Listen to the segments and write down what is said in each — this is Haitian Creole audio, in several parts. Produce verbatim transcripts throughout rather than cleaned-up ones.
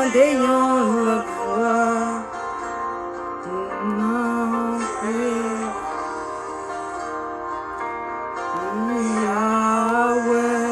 Tande yon lòt vwa. Non, non, Yahweh.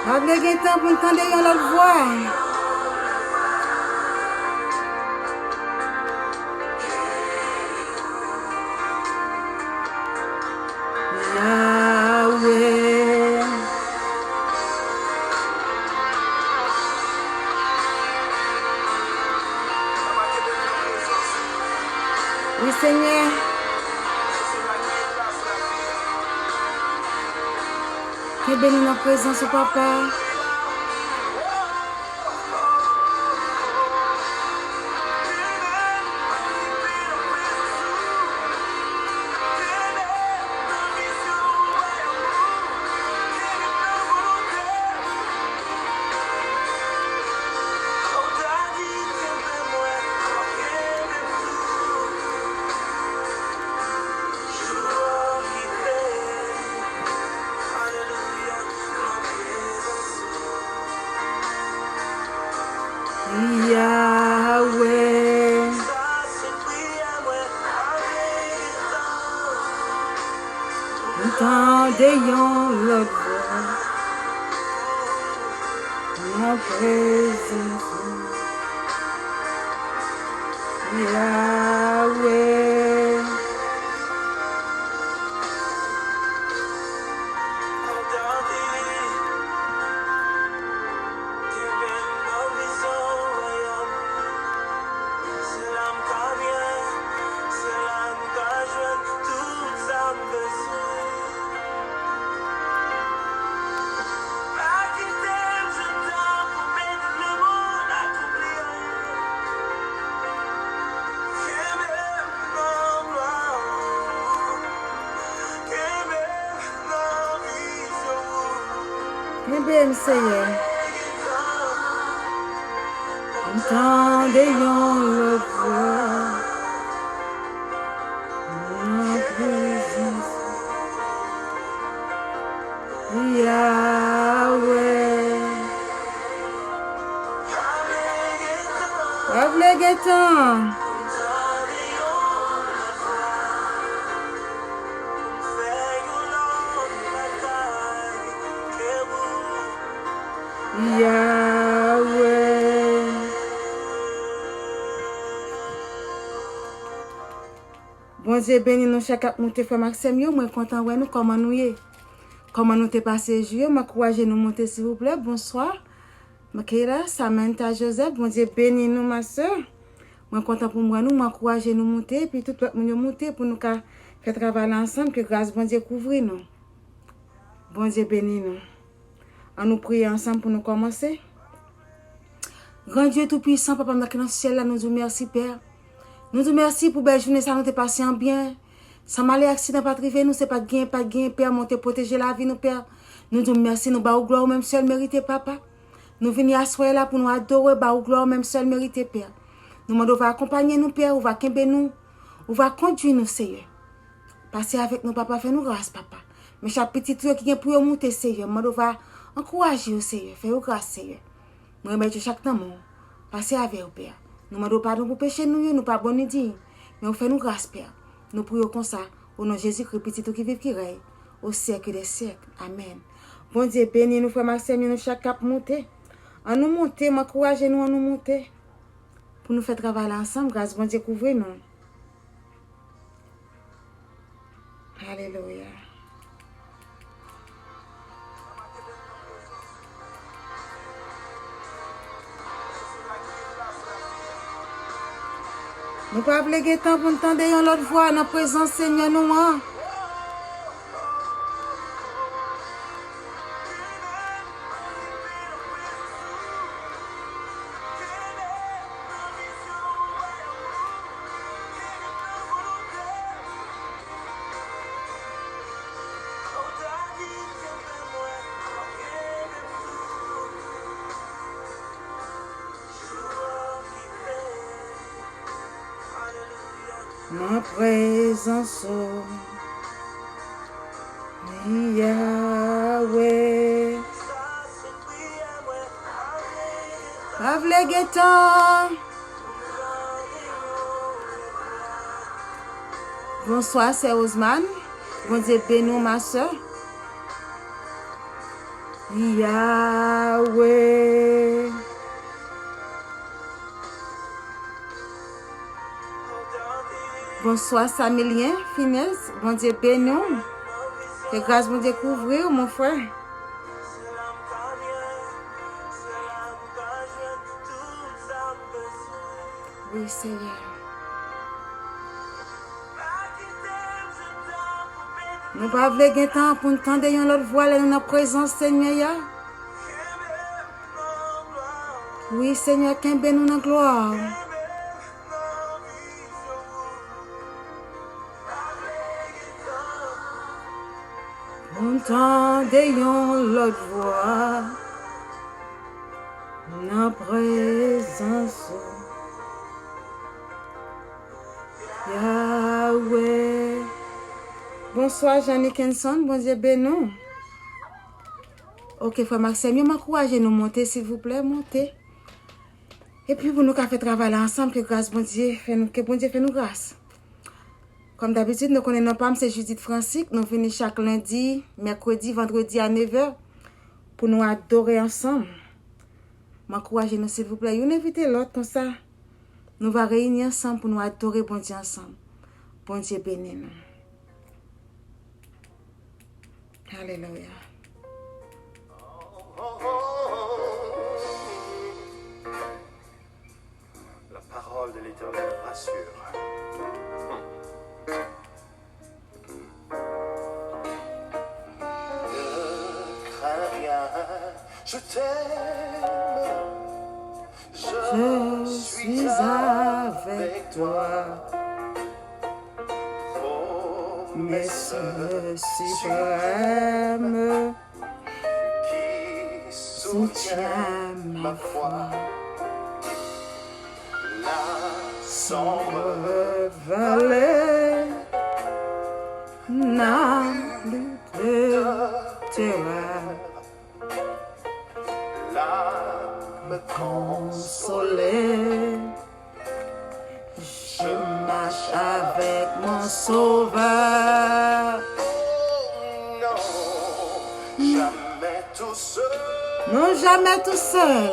Pa vle gen tan pou n tande yon lòt vwa. Yahweh. Wi, Senyè. Kenbe nou nan prezans ou, Papa. Yahweh. M tande yon lòt vwa nan prezans ou, Yahweh. Kenbe m nan vizyon wayòm. Se la m ka byen, se la m ka jwenn tout sa m bezwen. Pa kite m jwenn tan pou beni lemonn akoupli anyen. Kenbe m nan glwa ou. Kenbe m nan vizyon ou. Kenbe m, Senyè. M tande yon lòt vwa nan prezans Yahweh. Pa vle gen tan. Yahweh. Bondye beni nou chak k ap moute, frè m ak sè m yo. Mwen kontan wè nou. Kòman nou ye? Kòman nou te pase jou yo? M ankouraje nou moute, silvouplè. Bonswa. Makayla, Samantha Joseph, Bondye beni nou, ma sè. Mwen kontan pou m wè nou, m ankouraje nou moute, epi tout lòt moun yo moute pou nou ka fè travay la ansanm, ke gras Bondye kouvri nou. Bondye beni nou. Ann nou priye ansanm pou nou kòmanse. Gran Dye Toupisan, Papa m ki nan syèl la, nou di w mèsi, Pè. Nou di w mèsi pou bèl jounen sa nou te pase an byen. San malè aksidan pa t rive nou, se pa t genyen, pa t genyen, Pè, men w te pwoteje lavi nou, Pè. Nou di w mèsi, nou ba w glwa ou menm sèl merite, Papa. Nou vini aswè la pou nou adore, ba ou glwa ou menm sèl merite, Pè. Nou mande w va akonpanye nou, Pè, ou va kenbe nou, ou va kondui nou, Seyè. Pase avèk nou, Papa, fè nou gras, Papa. Men chak pitit ou yo ki gen pou yo moute, Seyè, m mande w va ankouraje yo, Seyè, fè yo gras, Seyè. Mwen remèt yo chak nan men w. Pase avè yo, Pè. Nou mande w padon pou peche nou yo, nou pa bon ni diy. Men ou fè nou gras, Pè. Nou priye w konsa, o non Jezikri, Pitit ou ki viv, ki rèy, o syèk dè syèk. Amèn. Bondye beni nou, frè m ak sè m yo, nou chak k ap moute. Ann nou moute, m ankouraje nou, ann nou moute. Pou nou fè travay la ansanm, gras Bondye kouvri nou. Alelouya. Nou pa vle gen tan pou n tande yon lòt vwa nan prezans Senyè nou an. Nan prezans ou, Yahweh. Pa vle gen tan. Bonswa, sè Rosemary. Bondye beni w, ma sè. Yahweh. Bonswa, Samilyen Finès. Bondye beni w. Ke gras Bondye kouvri w, mon frè. Wi, Senyè. Nou pa vle gen tan pou n tande yon lòt vwa lè nou nan prezans Senyè a. Wi, Senyè, kenbe nou nan glwa. Pou n tande yon lòt vwa nan prezans ou, Yahweh. Bonswa, Jean Nickenson, Bondye beni w. Ok, frè m ak sè m yo, m ankouraje nou monte, silvouplè, monte. Epi pou nou ka fè travay la ansanm, ke gras Bondye fè nou, ke Bondye fè nou gras. Kòm dabitid, nou konnen non pa m se Judith Francique. Nou vini chak lendi, mèkredi, vandredi a nevè pou nou adore ansanm. M ankouraje nou, silvouplè, youn envite lòt konsa. Nou va reyini ansanm pou nou adore Bondye ansanm. Bondye beni nou. Alelouya. La parole de l'Éternel rassure. Ne crains rien, je t'aime. Je suis avec toi. Promesse suprême qui soutient ma foi. La sombre vallée n'a plus de terreur. L'âme consolée, je marche avec mon Sauveur. Non, jamais tout seul.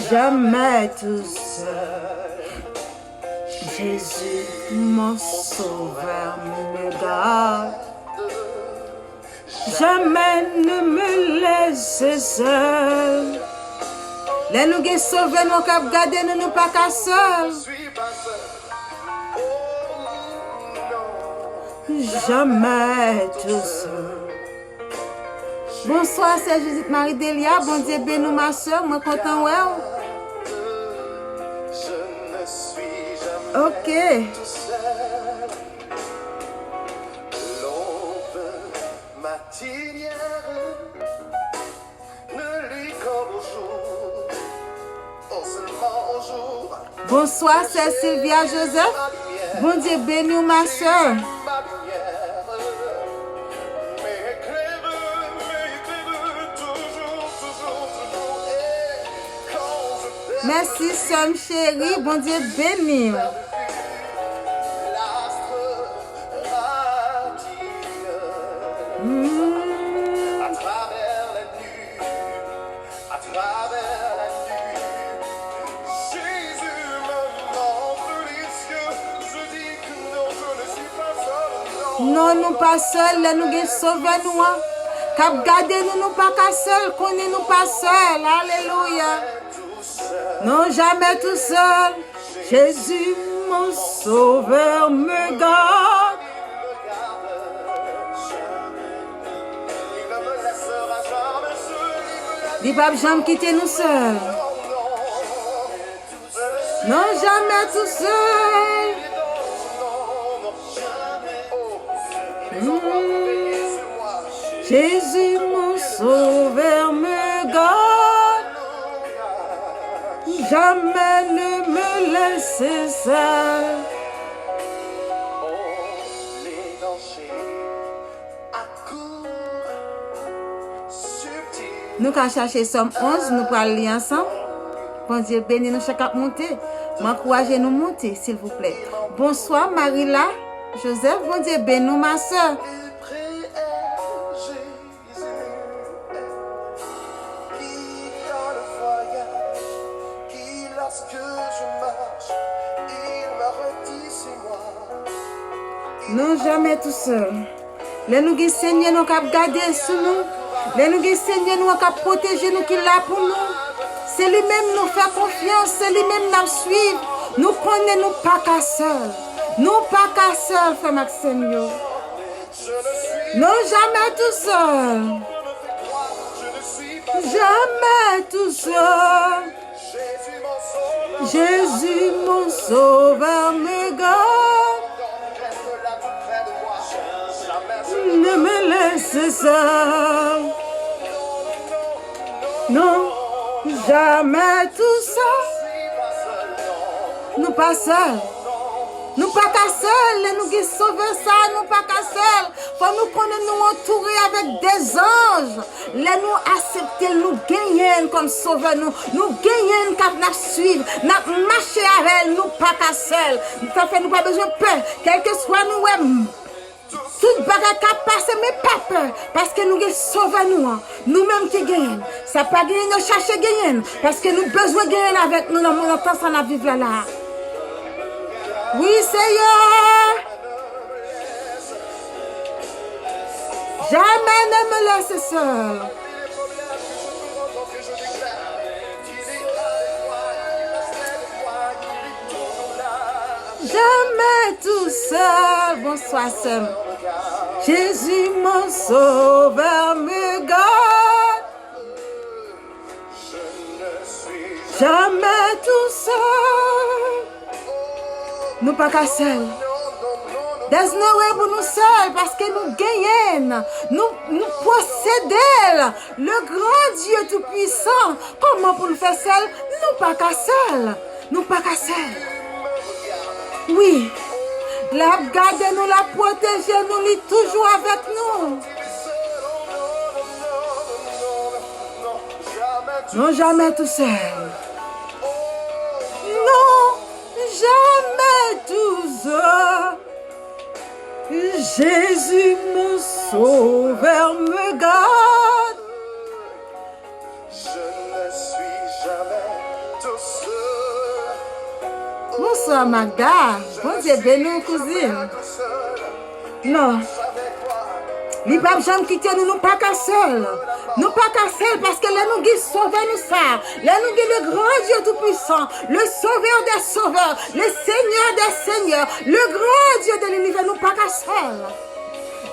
Jamais tout seul. Jésus, mon Sauveur, me garde. Jamais ne me laisser seul. Lè nou gen Sovè nou k ap gade nou, nou pa ka sèl. Jamais tout seul. Bonswa, sè Judith Marie Delia. Bondye beni w, ma sè. Mwen kontan wè w. Ok. L'aube matinière ne luit qu'au jour. Oh, seulement au jour. Bonswa, sè Sylvia Joseph. Bondye beni w, ma sè. Mèsi, sè m cheri. Bondye beni w. Mm. Non, nou pa sèl lè nou gen Sovè nou an k ap gade nou, nou pa ka sèl, konnen nou pa sèl. Alelouya. Non, jamais tout seul. Jésus, mon Sauveur, me garde. Li p ap janm kite nou sèl. Non, jamais tout seul. Mm. Jésus, mon Sauveur, me garde. Jamais ne me Lèse sa. Nou ka chache Sòm onz, nou pral li ansanm. Bondye beni nou chak ap monte. Mwen ankouraje nou monte, silvouplè. Bonswa, Marila Joseph, Bondye beni w, ma sè. Non, jamè tou sèl. Lè nou gen Senyè nou k ap gade sou nou, lè nou gen Senyè nou an k ap pwoteje nou, ki la pou nou, se li menm nou fè konfyans, se li menm n ap swiv. Nou konnen nou pa ka sèl. Nou pa ka sèl, frè m ak sè m yo. Non, jamè tou sèl. Jamè tou sèl. Jésus, mon sauveur, me garde. Ne me laisse seul. Non, jamè tou sèl. Nou pa sèl. Nou pa ka sèl. Lè nou gen Sovè sa, nou pa ka sèl. Fò nou konnen nou antoure avèk de zanj. Lè nou aksepte l, nou genyen l kòm Sovè nou. Nou genyen l k ap n ap swiv, n ap mache avè l, nou pa ka sèl. Sa fè nou pa bezwen pè. Kèlkeswa nou wè m, tout bagay k ap pase, men pa pè, paske nou gen Sovè nou an. Nou menm ki genyen l. Sa pa genyen, nou chache genyen l, paske nou bezwen genyen l avèk nou nan, nan tan sa n ap viv la, la a. Wi, Seyè. Jamais ne me laisser seul. Jamais tout seul. Bonswa, sè m. Jésus, mon sauveur, me garde. Jamais tout seul. Nou pa ka sèl. There's no way pou nou sèl, paske nou genyen l. Nou, nou posede l. Le grand Dieu tout puissant. Kòman pou nou fè sèl? Nou pa ka sèl. Nou pa ka sèl. Wi. L ap gade nou, l ap pwoteje nou, li toujou avèk nou. Non, jamè tou sèl. Non, jamè tou sèl. Jésus, mon sauveur, me garde. Bonswa, Magda. Bondye beni w, kouzin. Non. Li p ap janm kite nou, nou pa ka sèl. Nou pa ka sèl, paske lè nou gen Sovè nou sa, lè nou gen le grand Dieu tout puissant, le Sauveur des sauveurs, le Seigneur des seigneurs, le grand Dieu de l'univers, nou pa ka sèl.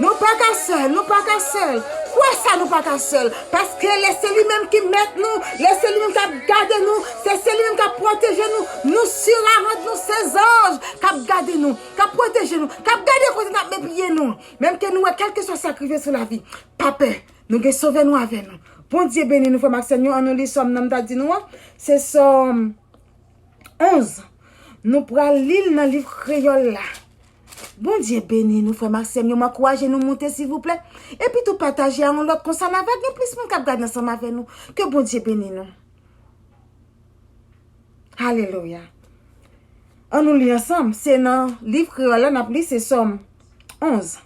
Nou pa ka sèl, nou pa ka sèl. Kwè sa, nou pa ka sèl. Paske lè se li menm ki mèt nou, lè se li menm k ap gade nou, se, se li menm k ap pwoteje nou, nou sirarant nou se zanj k ap gade nou, k ap pwoteje nou, k ap gade kote n ap met pye nou. Menm ke nou wè kèlkeswa sa k rive sou lavi, pa pè. Nou gen Sovè nou avè nou. Bondye beni nou, frè m ak sè m yo. Ann nou li Sòm nan m ta di nou an. Se Sòm onz. Nou pral li l nan liv kreyòl la. Bondye beni nou, frè m ak sè m yo. M ankouraje nou monte, silvouplè. Epi tou pataje a yon lòt, konsa n a va gen plis moun k ap gade ansanm avè nou. Ke Bondye beni nou. Alelouya. Ann nou li ansanm. Se nan liv kreyòl la n ap li, se Sòm onz.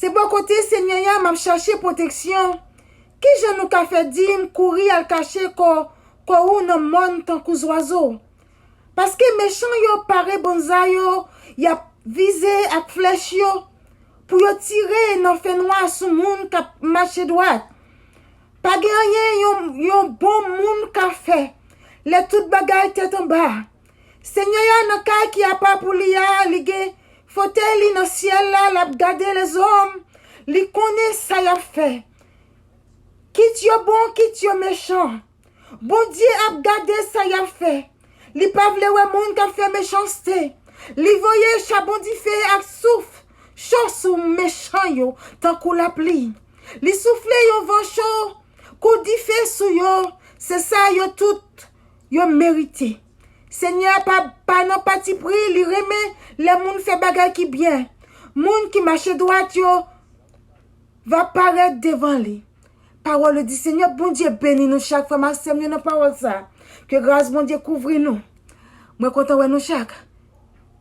Se bò kote Senyè a m ap chache pwoteksyon. Ki jan nou ka fè di m kouri al kache kò, kò ou nan mòn tankou zwazo? Paske mechan yo pare bann zam yo, y ap vize ak flèch yo, pou yo tire nan fènwa sou moun k ap mache dwat. Pa gen anyen yon, yon bon moun ka fè lè tout bagay tèt anba. Senyè a nan kay ki apa pou li a, li gen fotèy li nan syèl la, l ap gade lèzòm, li konnen sa y ap fè. Kit yo bon, kit yo mechan. Bondye ap gade sa y ap fè. Li pa vle wè moun k ap fè mechanste. Li voye chabon dife ak souf cho sou mechan yo, tankou lapli. Li soufle yon van cho kou dife sou yo, se sa yo tout yo merite. Senyè a pa, pa nan patipri, li renmen lè moun fè bagay ki byen. Moun ki mache dwat yo va parèt devan li. Pawòl yo di, Senyè Bondye beni nou chak, frè m ak sè m yo, nan pawòl sa. Ke gras Bondye kouvri nou. Mwen kontan wè nou chak.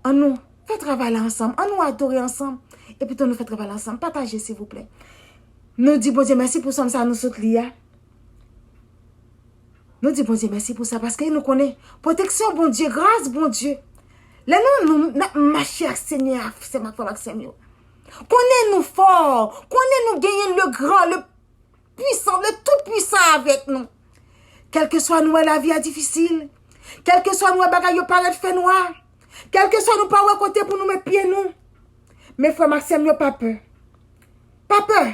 Annou fè travay la ansanm, annou adore ansanm. Epi tou nou fè travay la ansanm. Pataje, silvouplè. Nou di Bondye mèsi pou sòm sa nou sot li a. Nou di Bondye mèsi pou sa, paske nou konnen pwoteksyon Bondye, gras Bondye. Lè nou, nou n ap mache ak Senyè a, sè m ak frè m ak sè m yo, konnen nou fò, konnen nou genyen le gran, le pwisan, le tou pwisan avèk nou. Kèlkeswa nou wè lavi a difisil, kèlkeswa nou wè bagay yo parèt fènwa, kèlkeswa nou pa wè kote pou nou met pye nou, men frè m ak sè m yo, pa pè. Pa pè.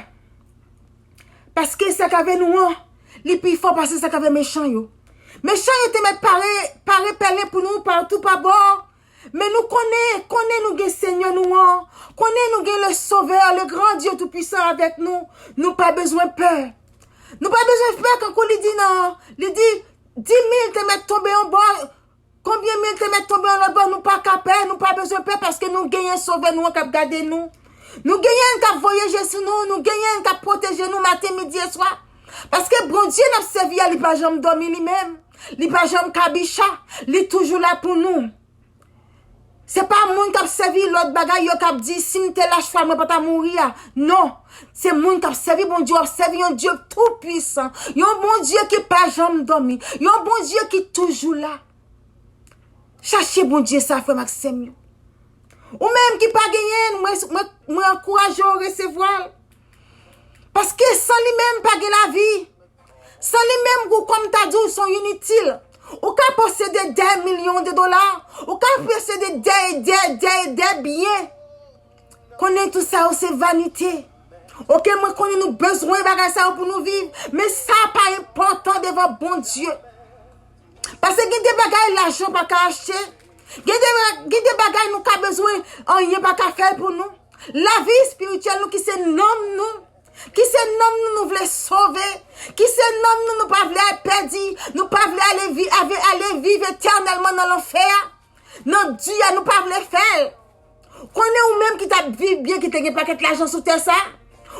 Paske sa k avè nou an, li pi fò pase sa k avè mechan yo. Mechan yo te mèt pare, pare pèlen pou nou pa tou pa bò. Men nou konnen, konnen nou gen Senyè nou an. Konnen nou gen le Sauveur, le grand Dieu tout puissant avèk nou. Nou pa bezwen pè. Nou pa bezwen pè kankou li di nan, li di, di mil te mèt tonbe yon bò, konbyen mil te mèt tonbe yon lòt bò, nou pa ka pè, nou pa bezwen pè paske nou genyen Sovè nou an k ap gade nou. Nou genyen l k ap voye je sou nou, nou genyen l k ap pwoteje nou maten, midi e swa. Paske Bondye n ap sèvi a, li pa janm dòmi li menm. Li pa janm kabicha, li toujou la pou nou. Se pa moun k ap sèvi lòt bagay yo k ap di, "Si m te lach fwa, mwen pa ta mouri a." Non, se moun k ap sèvi Bondye, w ap sèvi yon Dye tou pwisan, yon Bondye ki pa janm dòmi, yon Bondye ki toujou la. Chache Bondye sa, frè m ak sè m yo. Ou menm ki pa genyen l, mwen, mwen, mwen ankouraje w resevwa l. Paske san li menm pa gen lavi. San li menm, ou kòm ta di w, se yon initil. Ou ka posede dè milyon de dola. Ou ka posede dè, dè, dè, dè byen. Konnen tout sa yo se vanite. Oke, mwen konnen nou bezwen bagay sa yo pou nou viv. Men sa pa enpòtan devan Bondye. Paske gen de bagay lajan pa ka achte. Gen de, gen de bagay nou ka bezwen, anyen pa ka fè l pou nou. Lavi espirityèl nou ki se nanm nou, ki se nanm nou nou vle sove, ki se nanm nou nou pa vle al pèdi, nou pa vle ale vi-, ave-, ale viv etènèlman nan lanfè a, nan di a, nou pa vle fè l. Konnen ou menm ki t ap viv byen, ki te gen pakèt lajan sou tè sa,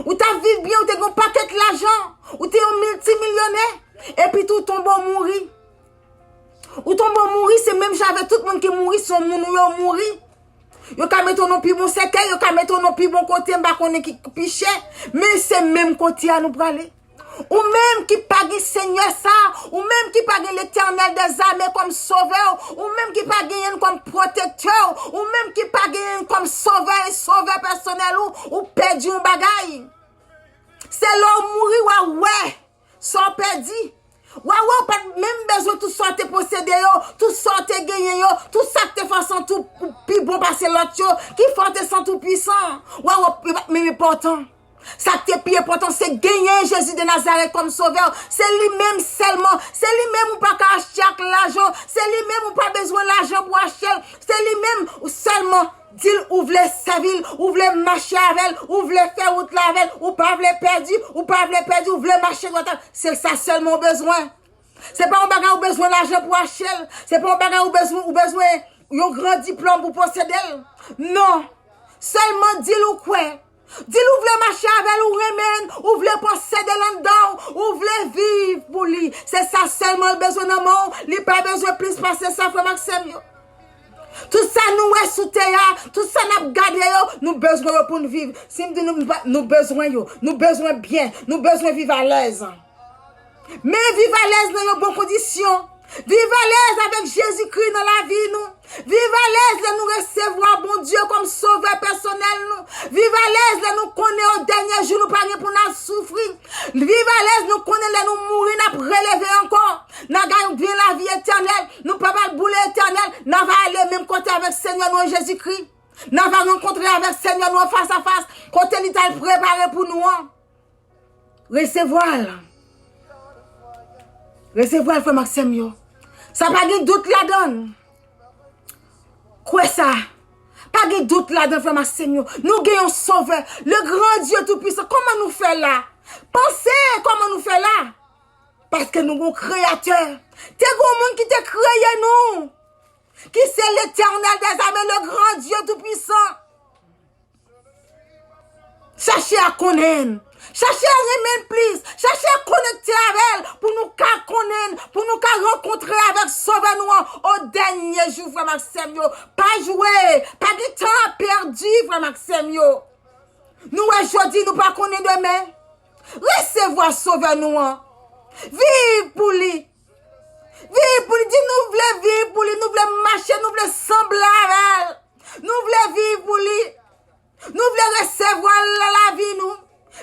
ou t ap viv byen, ou te gen yon pakèt lajan, ou te yon miltimilyonè, epi tou w tonbe w mouri. Ou tonbe w mouri, se menm jan avèk tout moun ki mouri, se yon moun ou yo mouri. Yo ka mete w nan pi bon sèkèy, yo ka mete w nan pi bon kote, m pa konnen ki pi chè, men se menm kote a nou prale. Ou menm ki pa gen Senyè sa, ou menm ki pa gen Letènèl dèzame kòm sovè w, ou menm ki pa genyen l kòm pwotektè w, ou menm ki pa genyen l kòm sovè e sovè pèsonèl ou, ou pèdi yon bagay. Se lè w mouri, w a wè sa w pèdi. W a wè w pa t menm bezwen tout sa w te posede yo, tout sa w te genyen yo, tout sa k te fè w santi w pi bon pase lòt yo, ki fè w te santi w pwisan. W a wè yo pa t menm enpòtan. Sa k te pi enpòtan, se genyen Jezi de Nazarèt kòm sovè w. Se li menm sèlman. Se li menm ou pa ka achte ak lajan. Se li menm ou pa bezwen lajan pou achte l. Se li menm ou sèlman. Di l ou vle sèvi l, ou vle mache avè l, ou vle fè wout la avè l, ou pa vle pèdi, ou pa vle pèdi, ou vle mache dwat avè l. Se sa sèlman ou bezwen. Se pa yon bagay ou bezwen lajan pou achte l. Se pa yon bagay ou bezwen, ou bezwen yon gran diplòm pou posede l. Non. Sèlman di l ou kwè. Di l ou vle mache avè l, ou renmen l, ou vle posede l anndan w, ou vle viv pou li. Se sa sèlman l bezwen nan men w, li pa bezwen plis pase sa, frè m ak sè m yo. Tout sa nou wè sou tè a, tout sa n ap gade yo, nou bezwen yo pou n viv. Si m di nou, nou pa, nou bezwen yo, nou bezwen byen, nou bezwen viv alèz. Men viv alèz nan yon bon kondisyon. Viv alèz avèk Jezikri nan lavi nou. Viv alèz lè nou resevwa Bondye kòm sovè pèsonèl nou. Viv alèz lè nou konnen o dènye jou nou pa gen pou n al soufri. Viv alèz nou konnen lè nou mouri n ap releve ankò. N a gen yon byen lavi etènèl. Nou p ap al boule etènèl. N a va ale menm kote avèk Senyè nou an Jezikri. N a va rankontre avèk Senyè nou an fas a fas. Kote li t al prepare pou nou an. Resevwa l. Resevwa l, frè m ak sè m yo. Sa pa gen dout ladan l. Kwè sa. Pa gen dout ladan l, frè m ak sè m yo. Nou gen yon Sovè, le grand Dieu tout puissant. Kòman nou fè la? Panse kòman nou fè la. Paske nou gen yon Kreyatè. Te gen yon moun ki te kreye nou. ki se Letènèl dèzame, le gran Dye toupisan. Chache a konnen l. Chache a renmen l plis. Chache a konekte avè l pou nou ka konnen l, pou nou ka rankontre avèk Sovè nou an o dènye jou, frè m ak sè m yo. Pa jwe, pa gen tan a pèdi, frè m ak sè m yo. Nou wè jodi, nou pa konnen demen. Resevwa Sovè nou an. Viv pou li. Viv pou li. Di nou vle viv pou li, nou vle mache, nou vle sanble avè l. Nou vle viv pou li. Nou vle resevwa l nan lavi nou.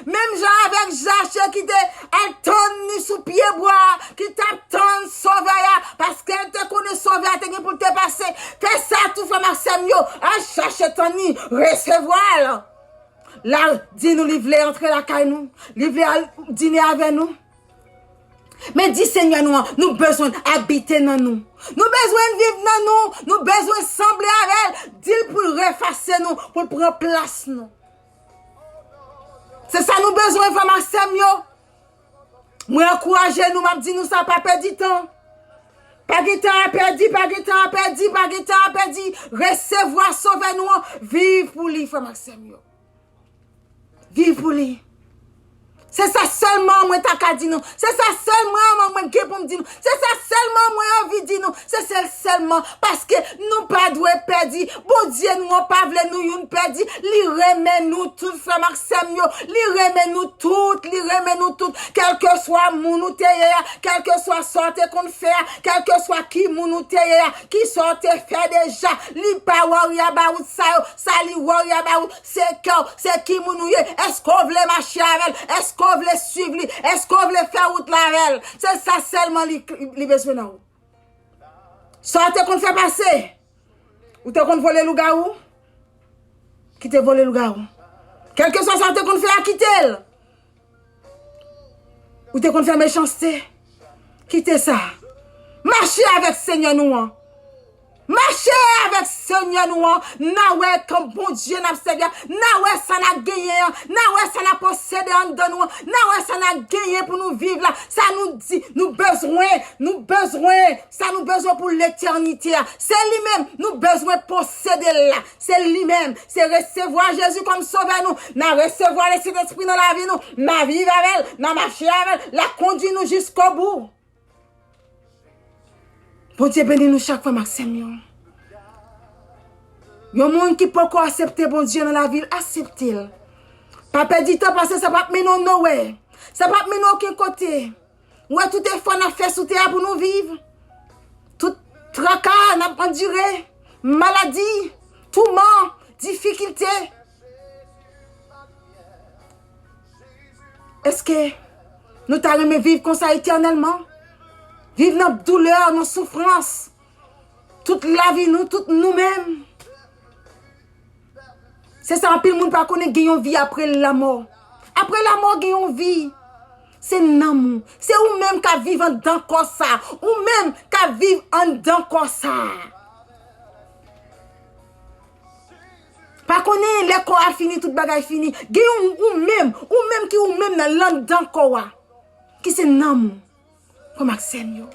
Menm jan avèk Zache ki te al tann li sou pye bwa, ki t ap tann Sovè a, paske l te konnen Sovè a te gen pou l te pase. Fè sa tou, frè m ak sè m yo, al chache tann li, resevwa l. La, di nou li vle antre lakay nou, li vle al dine avè nou. Men di Senyè nou an, nou bezwen abite nan nou. Nou bezwen viv nan nou. Nou bezwen sanble avè l. Di l pou l refase nou, pou l pran plas nou. Se sa nou bezwen, frè m ak sè m yo. Mwen ankouraje nou, m ap di nou sa, pa pèdi tan. Pa gen tan a pèdi, pa gen tan a pèdi, pa gen tan a pèdi. Resevwa Sovè nou an, viv pou li, frè m ak sè m yo. Viv pou li. Se sa sèlman mwen ta ka di nou. Se sa sèlman mwen gen pou m di nou. Se sa sèlman mwen anvi di nou. Se sèl sèlman. Paske nou pa dwe pèdi. Bondye nou an pa vle nou youn pèdi. Li renmen nou tout, frè m ak sè m yo. Li renmen nou tout. Li renmen nou tout. Kèlkeswa moun ou te ye a, kèlkeswa sa w te konn fè a, kèlkeswa ki moun ou te ye a, ki sa w te fè deja, li pa worry about sa yo. Sa li worry about, se kè w, se ki moun ou ye. Èske w vle mache avè l? Èske w vle swiv li? Èske w vle fè wout la avè l? Se sa sèlman li, li bezwen nan ou. Sa w te konn fè pase, ou te konn vole lougawou, kite vole lougawou. Kèlkeswa sa w te konn fè a, kite l. Ou te konn fè mechanste, kite sa. Mache avèk Senyè nou an. Mache avèk Senyè nou an, n a wè kan Bondye n ap sèvi a, n a wè sa n ap genyen an, n a wè sa n ap posede anndan nou an, n a wè sa n ap genyen pou nou viv la, sa nou di, nou bezwen, nou bezwen, sa nou bezwen pou letènite a. Se li menm, nou bezwen posede l la. Se li menm, se resevwa Jezi kòm Sovè nou, n a resevwa Lesentespri nan lavi nou, n a viv avè l, n a mache avè l, l a kondui nou jiskobou. Bondye beni nou chak, frè m ak sè m yo. Yon moun ki poko aksepte Bondye nan lavi l, aksepte l. Pa pèdi tan, paske sa p ap mennen w nowhere. Sa p ap mennen w okenn kote. Ou wè tout efò n ap fè sou tè a pou nou viv. Tout traka n ap andire. Maladi, touman, difikilte. Èske nou ta renmen viv konsa etènèlman? Viv nan doulè, nan soufrans, tout lavi nou, tout nou menm? Se sa anpil moun pa konnen, gen yon vi apre lanmò. Apre lanmò, gen yon vi. Se nanm ou. Se ou menm k ap viv anndan kò sa. Ou menm k ap viv anndan kò sa. Pa konnen lè kò a fini, tout bagay fini. Gen yon ou menm, ou menm ki ou menm nan anndan kò a. Ki se nanm ou. Frè m ak sè m yo.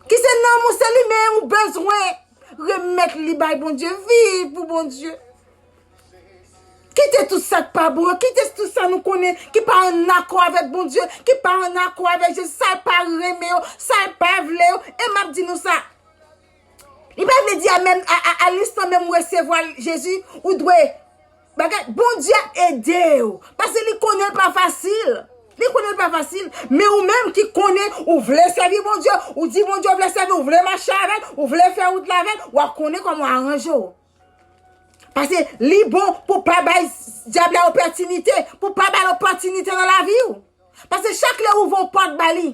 Ki se nanm ou, se li menm ou bezwen remèt li bay Bondye. Viv pou Bondye. Kite tout sa k pa bon yo, kite tout sa nou konnen ki pa ann akò avèk Bondye, ki pa ann akò avèk Jezi, sa l pa renmen yo, sa l pa vle yo. E m ap di nou sa, li pa vle di a menm, a, a, a linstan menm ou resevwa Jezi, ou dwe bagay, Bondye ap ede w. Paske li konnen l pa fasil. Li konnen l pa fasil. Men ou menm ki konnen ou vle sèvi Bondye, ou di Bondye ou vle sèvi, ou vle mache avè l, ou vle fè wout la avè l, w ap konnen kòman w aranje w. Paske li bon pou pa bay dyab la opòtinite, pou pa ba l opòtinite nan lavi w. Paske chak lè ou ouvè yon pòt ba li,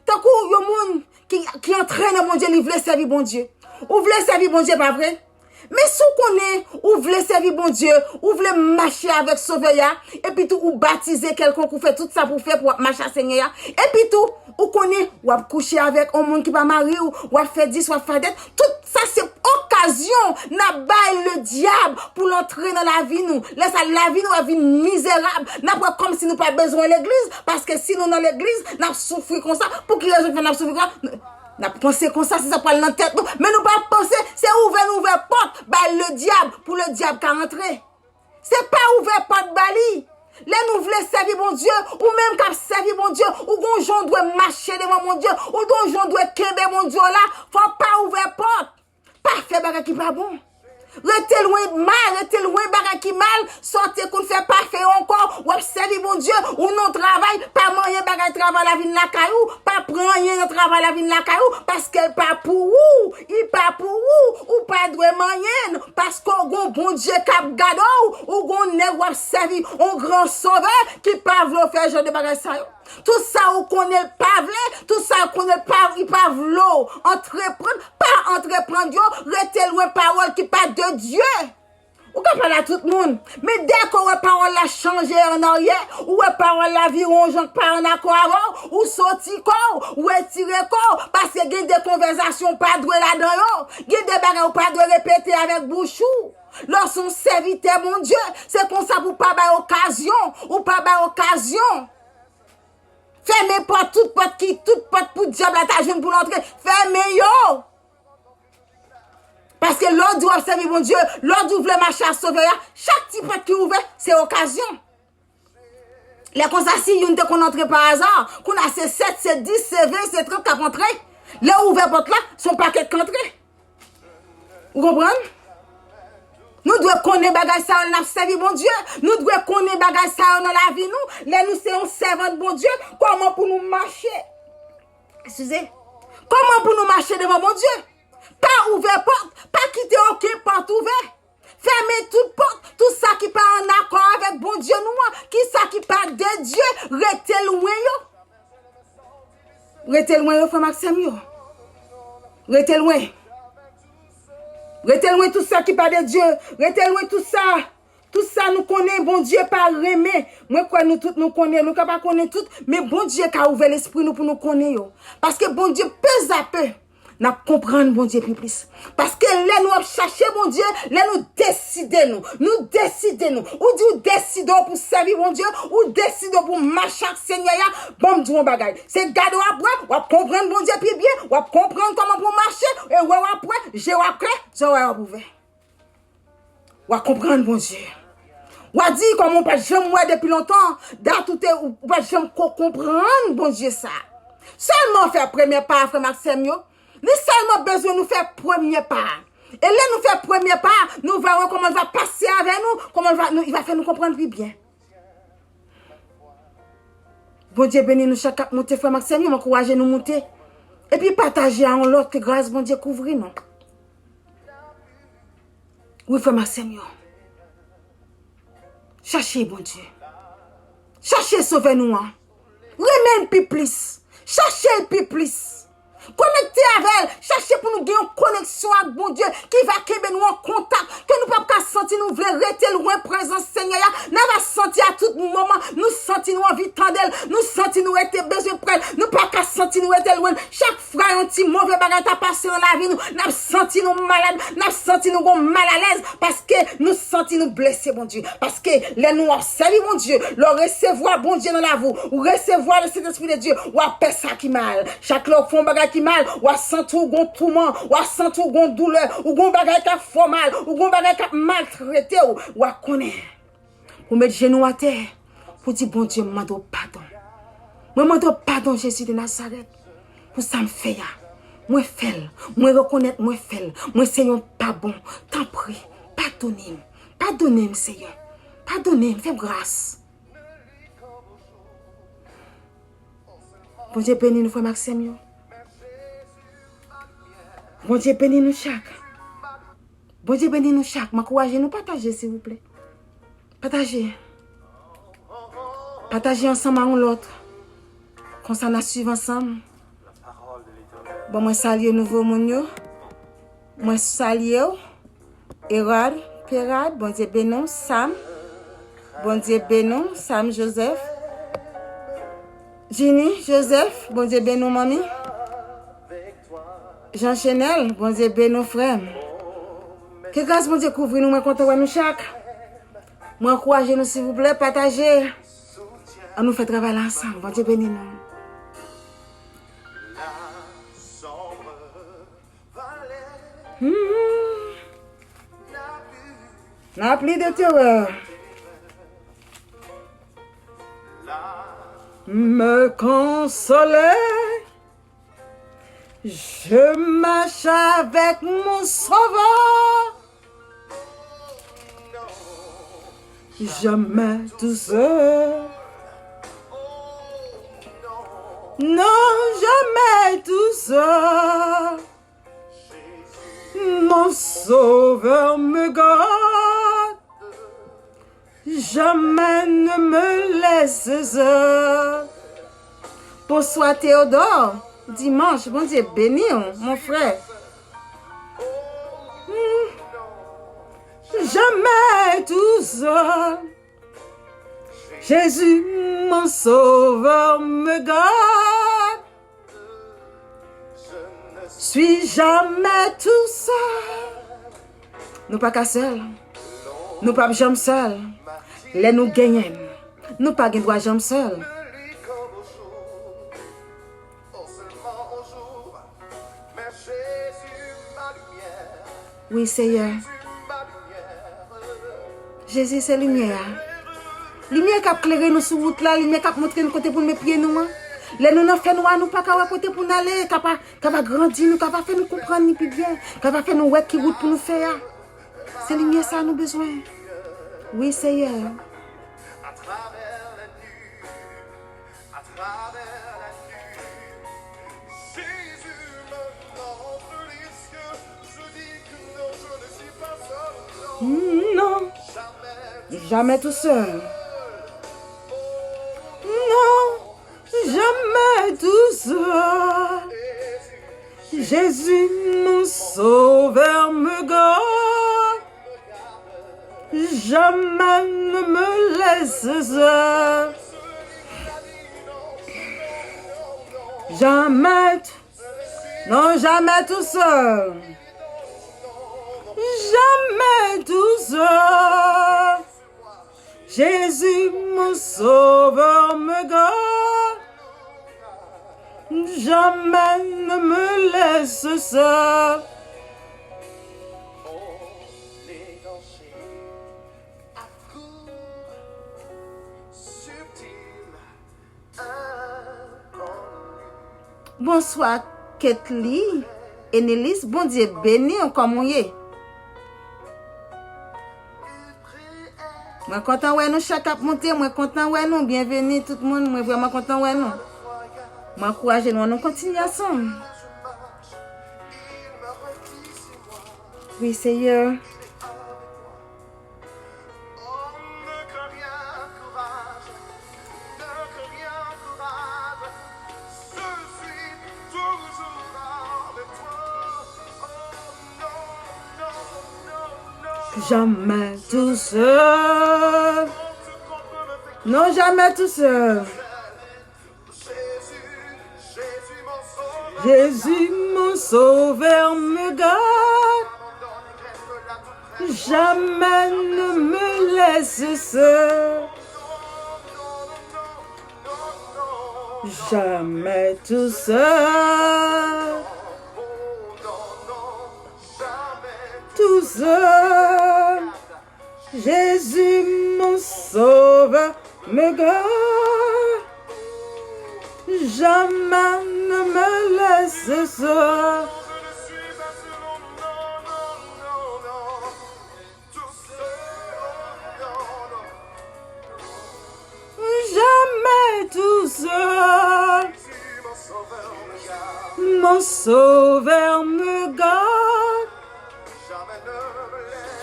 tankou yon moun ki, ki antre nan Bondye, li vle sèvi Bondye. Ou vle sèvi Bondye, pa vre? Men si w konnen ou vle sèvi Bondye, ou vle mache avèk Sovè a, epi tou ou batize kèlkonk, ou fè tout sa pou w fè pou w ap mache ak Senyè a, epi tou ou konnen w ap kouche avèk yon moun ki pa mari w, w ap fè dis, w ap fè dat, tout sa se okazyon n ap bay ledyab pou l antre nan lavi nou. Lè sa, lavi nou ap vin mizerab. N ap wè kòmsi nou pa bezwen legliz, paske si nou nan legliz, n ap soufri konsa. Pou ki rezon k fè n ap soufri konsa? N ap panse konsa, se sa pral nan tèt nou. Men nou pa panse, se ouvè nou ouvè pòt bay ledyab pou ledyab ka antre. Se pa ouvè pòt ba li. Lè nou vle sèvi Bondye, ou menm k ap sèvi Bondye, ou gon jan w dwe mache devan Bondye, ou gon jan w dwe kenbe Bondye w la, fò w pa ouvè pòt. Pa fè bagay ki pa bon. Rete lwen mal, rete lwen bagay ki mal, sa w te konn fè pa fè yo ankò, w ap sèvi Bondye, ou nan travay, pa manyen bagay travay la vin lakay ou, pa pran anyen nan travay la vin lakay ou, paske l pa pou ou, li pa pou ou, ou pa dwe manyen l, paske w gon Bondye k ap gade w, ou gon nèg w ap sèvi, yon gran sovè ki pa vle w fè jan de bagay sa yo. Tout sa ou konnen l pa vle, tout sa ou konnen l pa, li pa vle w antreprann, pa antreprann yo, rete lwen pawòl ki pa de Dye. Ou ka pale a tout moun, men dèke w wè pawòl la chanje an aryè, ou wè pawòl la vire yon jan k pa an akò avè w, ou soti kò w, ou retire kò w, paske gen de konvèsasyon ou pa dwe ladan yo, gen de bagay ou pa dwe repete avèk bouch ou. Lè w se yon sèvitè Bondye, se konsa pou w pa bay okazyon, ou pa bay okazyon. Fèmen pòt, tout pòt ki, tout pòt pou dyab la ta jwenn pou l antre, fèmen yo. Paske lè w di w ap sèvi Bondye, lè w di w vle mache ak Sovè a, chak ti pòt ki ouvè, se okazyon. Lè konsa, si youn te konn antre pa aza, kounye a se sèt, se dis, se ven, se trant k ap antre. Lè w ouvè pòt la, se yon pakèt k antre. Ou konprann? Nou dwe konnen bagay sa yo lè n ap sèvi Bondye. Nou dwe konnen bagay sa yo nan lavi nou. Lè nou se yon sèvant Bondye, kòman pou nou mache? Eskize. Kòman pou nou mache devan Bondye? Pa ouvè pòt. Pa kite okenn pòt ouvè. Fèmen tout pòt. Tout sa ki pa an akò avèk Bondye nou an, ki sa ki pa de Dye, rete lwen yo. Rete lwen yo, frè m ak sè m yo. Rete lwen. Rete lwen tout sa ki pa de Dye. Rete lwen tout sa. Tout sa nou konnen, Bondye pa renmen. Mwen kwè nou tout nou konnen. Nou ka pa konnen tout, men Bondye ka ouvè lespri nou pou nou konnen yo. Paske Bondye, pezapè, n ap konprann Bondye pi plis. Paske lè nou ap chache Bondye, lè nou deside nou, nou deside nou. Ou di w deside w pou sèvi Bondye, ou deside w pou mache ak Senyè a, ban m di w yon bagay. Se gade w ap wè, w ap konprann Bondye pi byen, w ap konprann kòman pou w mache, e wè w ap wè, je w ap klè, zòrèy w ap ouvè. W a konprann Bondye. W a di, kòm ou pa t janm wè depi lontan, dat ou te, ou pa t janm ko konprann Bondye sa. Sèlman fè premye pa a, frè m ak sè m yo. Li sèlman bezwen nou fè premye pa a. E lè nou fè premye pa a, nou va wè kòman l va pase avè nou, kòman l va, nou, li va fè nou konprann pi byen. Bondye beni nou chak k ap moute, frè m ak sè m yo, m ankouraje nou moute. Epi pataje a yon lòt, ke gras Bondye kouvri nou. Wi, frè m ak sè m yo. Chache Bondye. Chache Sovè nou an. Renmen l pi plis. Chache l pi plis. Konekte avè l. Chache pou nou gen yon koneksyon ak Bondye ki va kenbe nou an kontak. Ke nou p ap ka santi nou vle rete lwen prezans Senyè a. N a va santi a tout moman. Nou santi nou anvi tande l. Nou santi nou rete bezwen pre l. Nou pa ka santi nou rete lwen l. Chak fwa yon ti move bagay ta pase nan lavi nou, n ap santi nou malad, n ap santi nou gon malalèz, paske nou santi nou blese Bondye. Paske lè nou ap sèvi Bondye, lè w resevwa Bondye nan lavi w, ou resevwa le Sentespri de Dye, w ap pè sa ki mal. Chak lè w fè yon bagay ki mal, w ap santi w gon touman, w ap santi w gon doulè, ou gon bagay k ap fè w mal, ou gon bagay k ap maltrete w, w ap konnen. Pou met jenou atè, pou di, Bondye, m mande w padon. Mwen mande w padon, Jezi de Nazarèt, pou sa m fè a. Mwen fè l. Mwen rekonèt mwen fè l. Mwen se yon pa bon. Tanpri, padone m. Padone m, Seyè. Padone m, fè m gras. Bondye beni nou, frè m ak sè m yo. Bondye beni nou chak. Bondye beni nou chak. M ankouraje nou pataje, silvouplè. Pataje. Pataje ansanm a yon lòt. Konsa n a swiv ansanm. Bon, mwen salye nouvo moun yo. Mwen salye w. Erad, Perad, Bondye beni w. Sam, Bondye beni w. Sam Joseph, Jini Joseph, Bondye beni w, manmi. Jean Chenel, Bondye beni w, frè m. Ke gras Bondye kouvri nou, mwen kontan wè nou chak. Mwen ankouraje nou, silvouplè, pataje. Ann nou fè travay la ansanm. Bondye beni nou. Hmm. N'a plus de terreur. Me consoler. Je marche avec mon sauveur. Jamais tout seul. Non, jamais tout seul. Mon sauveur me garde. Jamais ne me laisse seul. Bonswa Théodore. Dimanch, Bondye beni w, mon frè. Hmm. Jamais tout seul. Jésus, mon sauveur, me garde. Suis jamais tout seul. Nou pa ka sèl. Nou p ap janm sèl. Lè nou genyen l, nou pa gen dwa janm sèl. Wi, Seyè. Jezi se limyè a. Limyè k ap klere nou sou wout la, limyè k ap montre nou kote pou n met pye nou an. Lè nou nan fènwa, nou pa ka wè kote pou n ale, k ap, k ap agrandi nou, k ap fè nou konprann li pi byen, k ap fè nou wè ki wout pou nou fè a. Se limyè sa a nou bezwen. Wi, Seyè. Non, jamais tout seul. Non, jamais tout seul. Jésus, mon sauveur, me garde. Jamais ne me laisse seul. Jamais. Non, jamais tout seul. Jamais tout seul. Jésus, mon sauveur, me garde. Jamais ne me laisse seul. Bonswa, Ketly, Enelis, Bondye beni w, kòman w ye? Mwen kontan wè nou chak ap monte, mwen kontan wè nou, byenveni tout moun, mwen vrèman kontan wè nou. Mwen ankouraje nou an nou kontinye ansanm. Wi, Seyè. Jamais tout seul. Non, jamais tout seul. Jésus, mon sauveur, me garde. Jamais ne me laisse seul. Jamais tout seul. Tout seul. Jésus, mon sauveur, me garde. Jamais ne me laisse seul. Jamais tout seul. Mon sauveur me garde.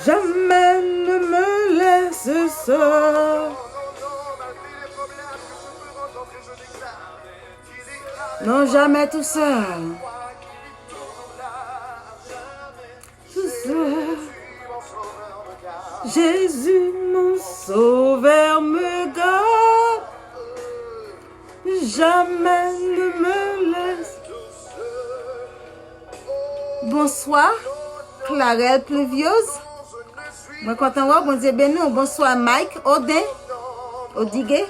Jamais ne me laisse seul. Non, jamais tout seul. Tout seul. Jésus, mon sauveur, me garde. Jamais ne me laisse. Bonswa, Clarel Pluviose. Mwen kontan wè w, Bondye beni w. Bonswa, Mike Oden, Odige.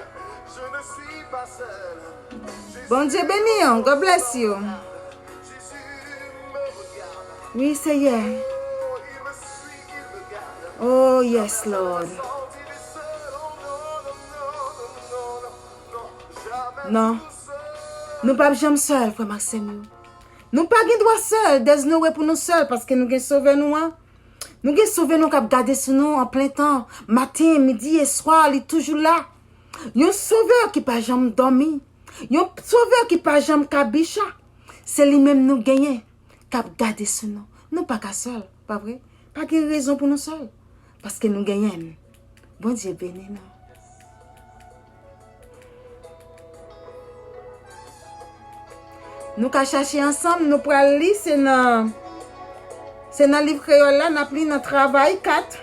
Bondye beni w. God bless you. Wi, Seyè. Oh, yes, Lord. Non. Nou p ap janm sèl, frè m ak sè m yo. Nou pa gen dwa sèl. There's no way pou nou sèl, paske nou gen Sovè nou an. Nou gen Sovè nou k ap gade sou nou an plen tan, maten, midi e swa, li toujou la. Yon Sovè ki pa janm dòmi. Yon Sovè ki pa janm kabicha. Se li menm nou genyen k ap gade sou nou. Nou pa ka sèl, pa vre? Pa gen rezon pou nou sèl, paske nou genyen l. Bondye beni nou. Nou ka chache ansanm, nou pral li, se nan, se nan liv kreyòl la, n ap li nan Travay kat.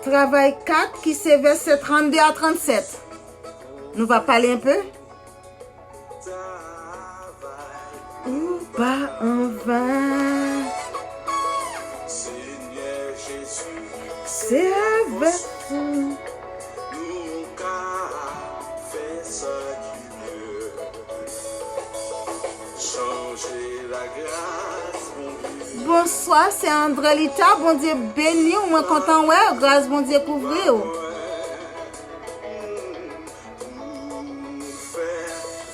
Travay kat, ki se vèsè trannde a trannsèt. Nou va pale enpe. Ou pa anven. Se avèk ou. Bonswa, se Andrelita. Bondye beni w. Mwen kontan wè w. Gras Bondye kouvri w.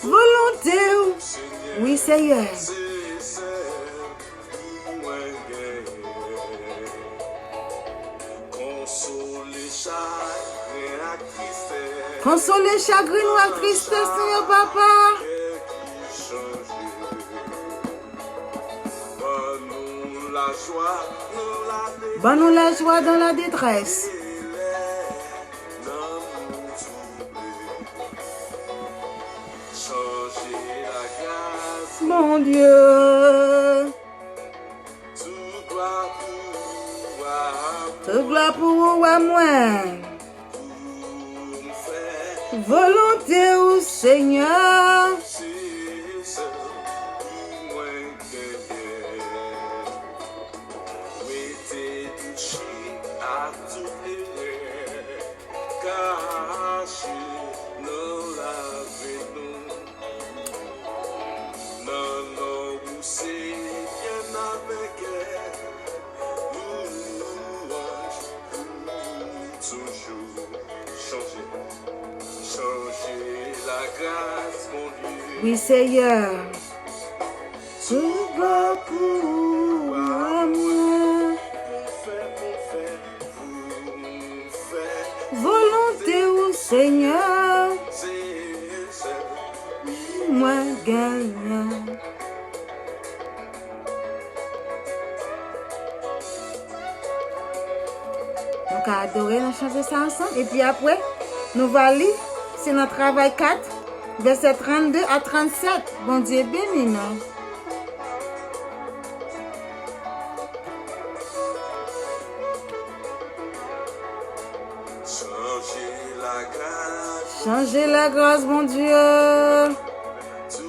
Volonte w. Wi, Seyè. Konsole chagren nou ak tristès nou yo, Papa. Ban nou lajwa dans la détresse. Bondye. Tout glwa pou ou, wa mwen. Volonte ou, Senyè. Rete douche ak tout erè kache nan lavi nou. Nan non ou se byen avèk louwanj pou toujou. Chanje, chanje lagras Bondye. Wi, Seyè. Tout glwa pou ou, amwen. Volonte ou, Senyè. Mwen genyen. Nou ka adore nan chante sa ansanm. Epi apre, nou va li, se nan Travay kat, vèsè trannde a trannsèt. Bondye beni nou. Chanje lagras, Bondye. Tout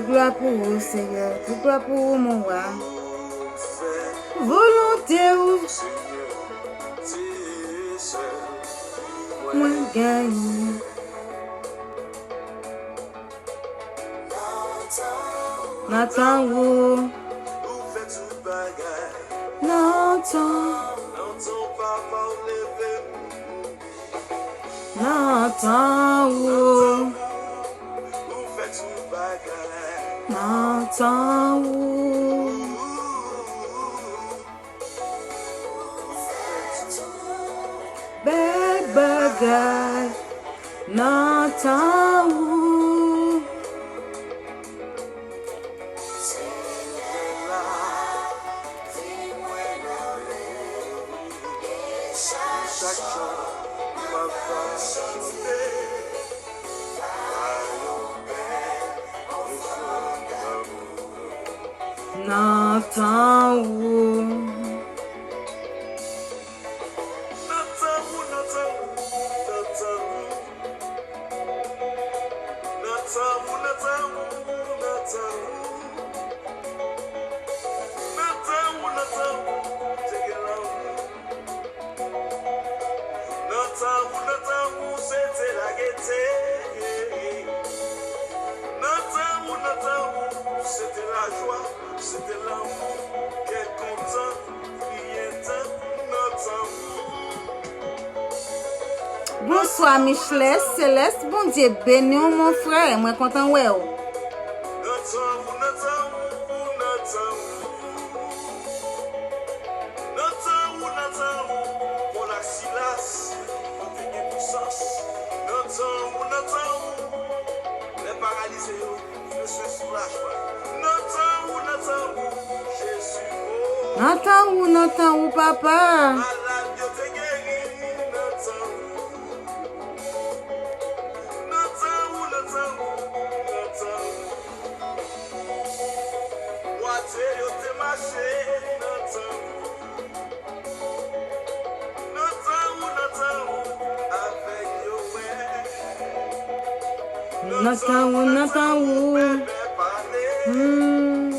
glwa pou ou, Senyè. Tout glwa pou ou, mon wa. Volonte ou. Mwen genyen. Nan tan ou. Nan tan. Nan tan ou. Nan tan ou. Bèl bagay nan tan ou. Chak jou m ap chante. Nan tan ou. Nan tan ou, nan tan ou, nan tan ou. Nan tan ou, nan tan ou, nan tan ou. Nan tan ou, nan tan ou, te gen lanmou. Nan tan ou, nan tan ou, se te lagete. Nan tan ou, nan tan ou, se Bonswa Michelet Selès, Bondye beni w mon frè, mwen kontan wè w. Nan tan ou, nan tan ou, papa. Nan tan ou, nan tan ou. Hmm.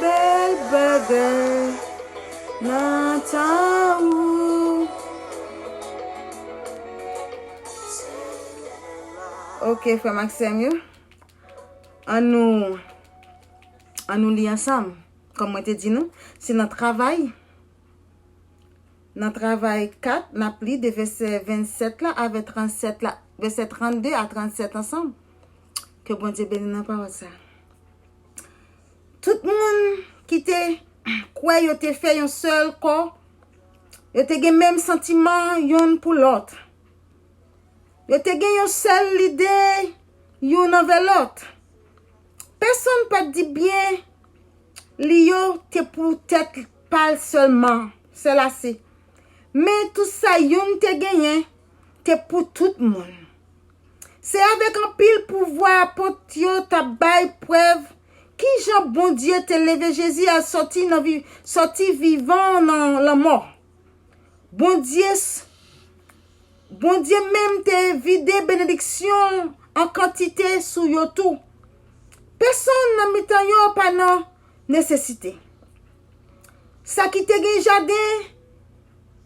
Bèl bagay nan tan ou. Ok, frè m ak sè m yo. Ann nou, ann nou li ansanm. Kòm mwen te di nou, se nan Travay. Nan Travay kat, n ap li de vèsè vennsèt la avè trannsèt la, vèsè trannde a trannsèt ansanm. Ke Bondye beni nan pawòl sa. Tout moun ki te kwè yo te fè yon sèl kò, yo te gen menm santiman youn pou lòt. Yo te gen yon sèl lide youn anvè lòt. Pèsonn pa t di byen li yo te pou tèt pa l sèlman, sèl ase. Men tout sa youn te genyen te pou tout moun. Se avèk anpil pouvwa apot yo t ap bay prèv kijan Bondye te leve Jezi a sòti nan vi, sòti vivan nan lanmò. Bondye s-, Bondye menm te vide benediksyon an kantite sou yo tou. Pèsonn nan mitan yo pa nan nesesite. Sa ki te gen jaden,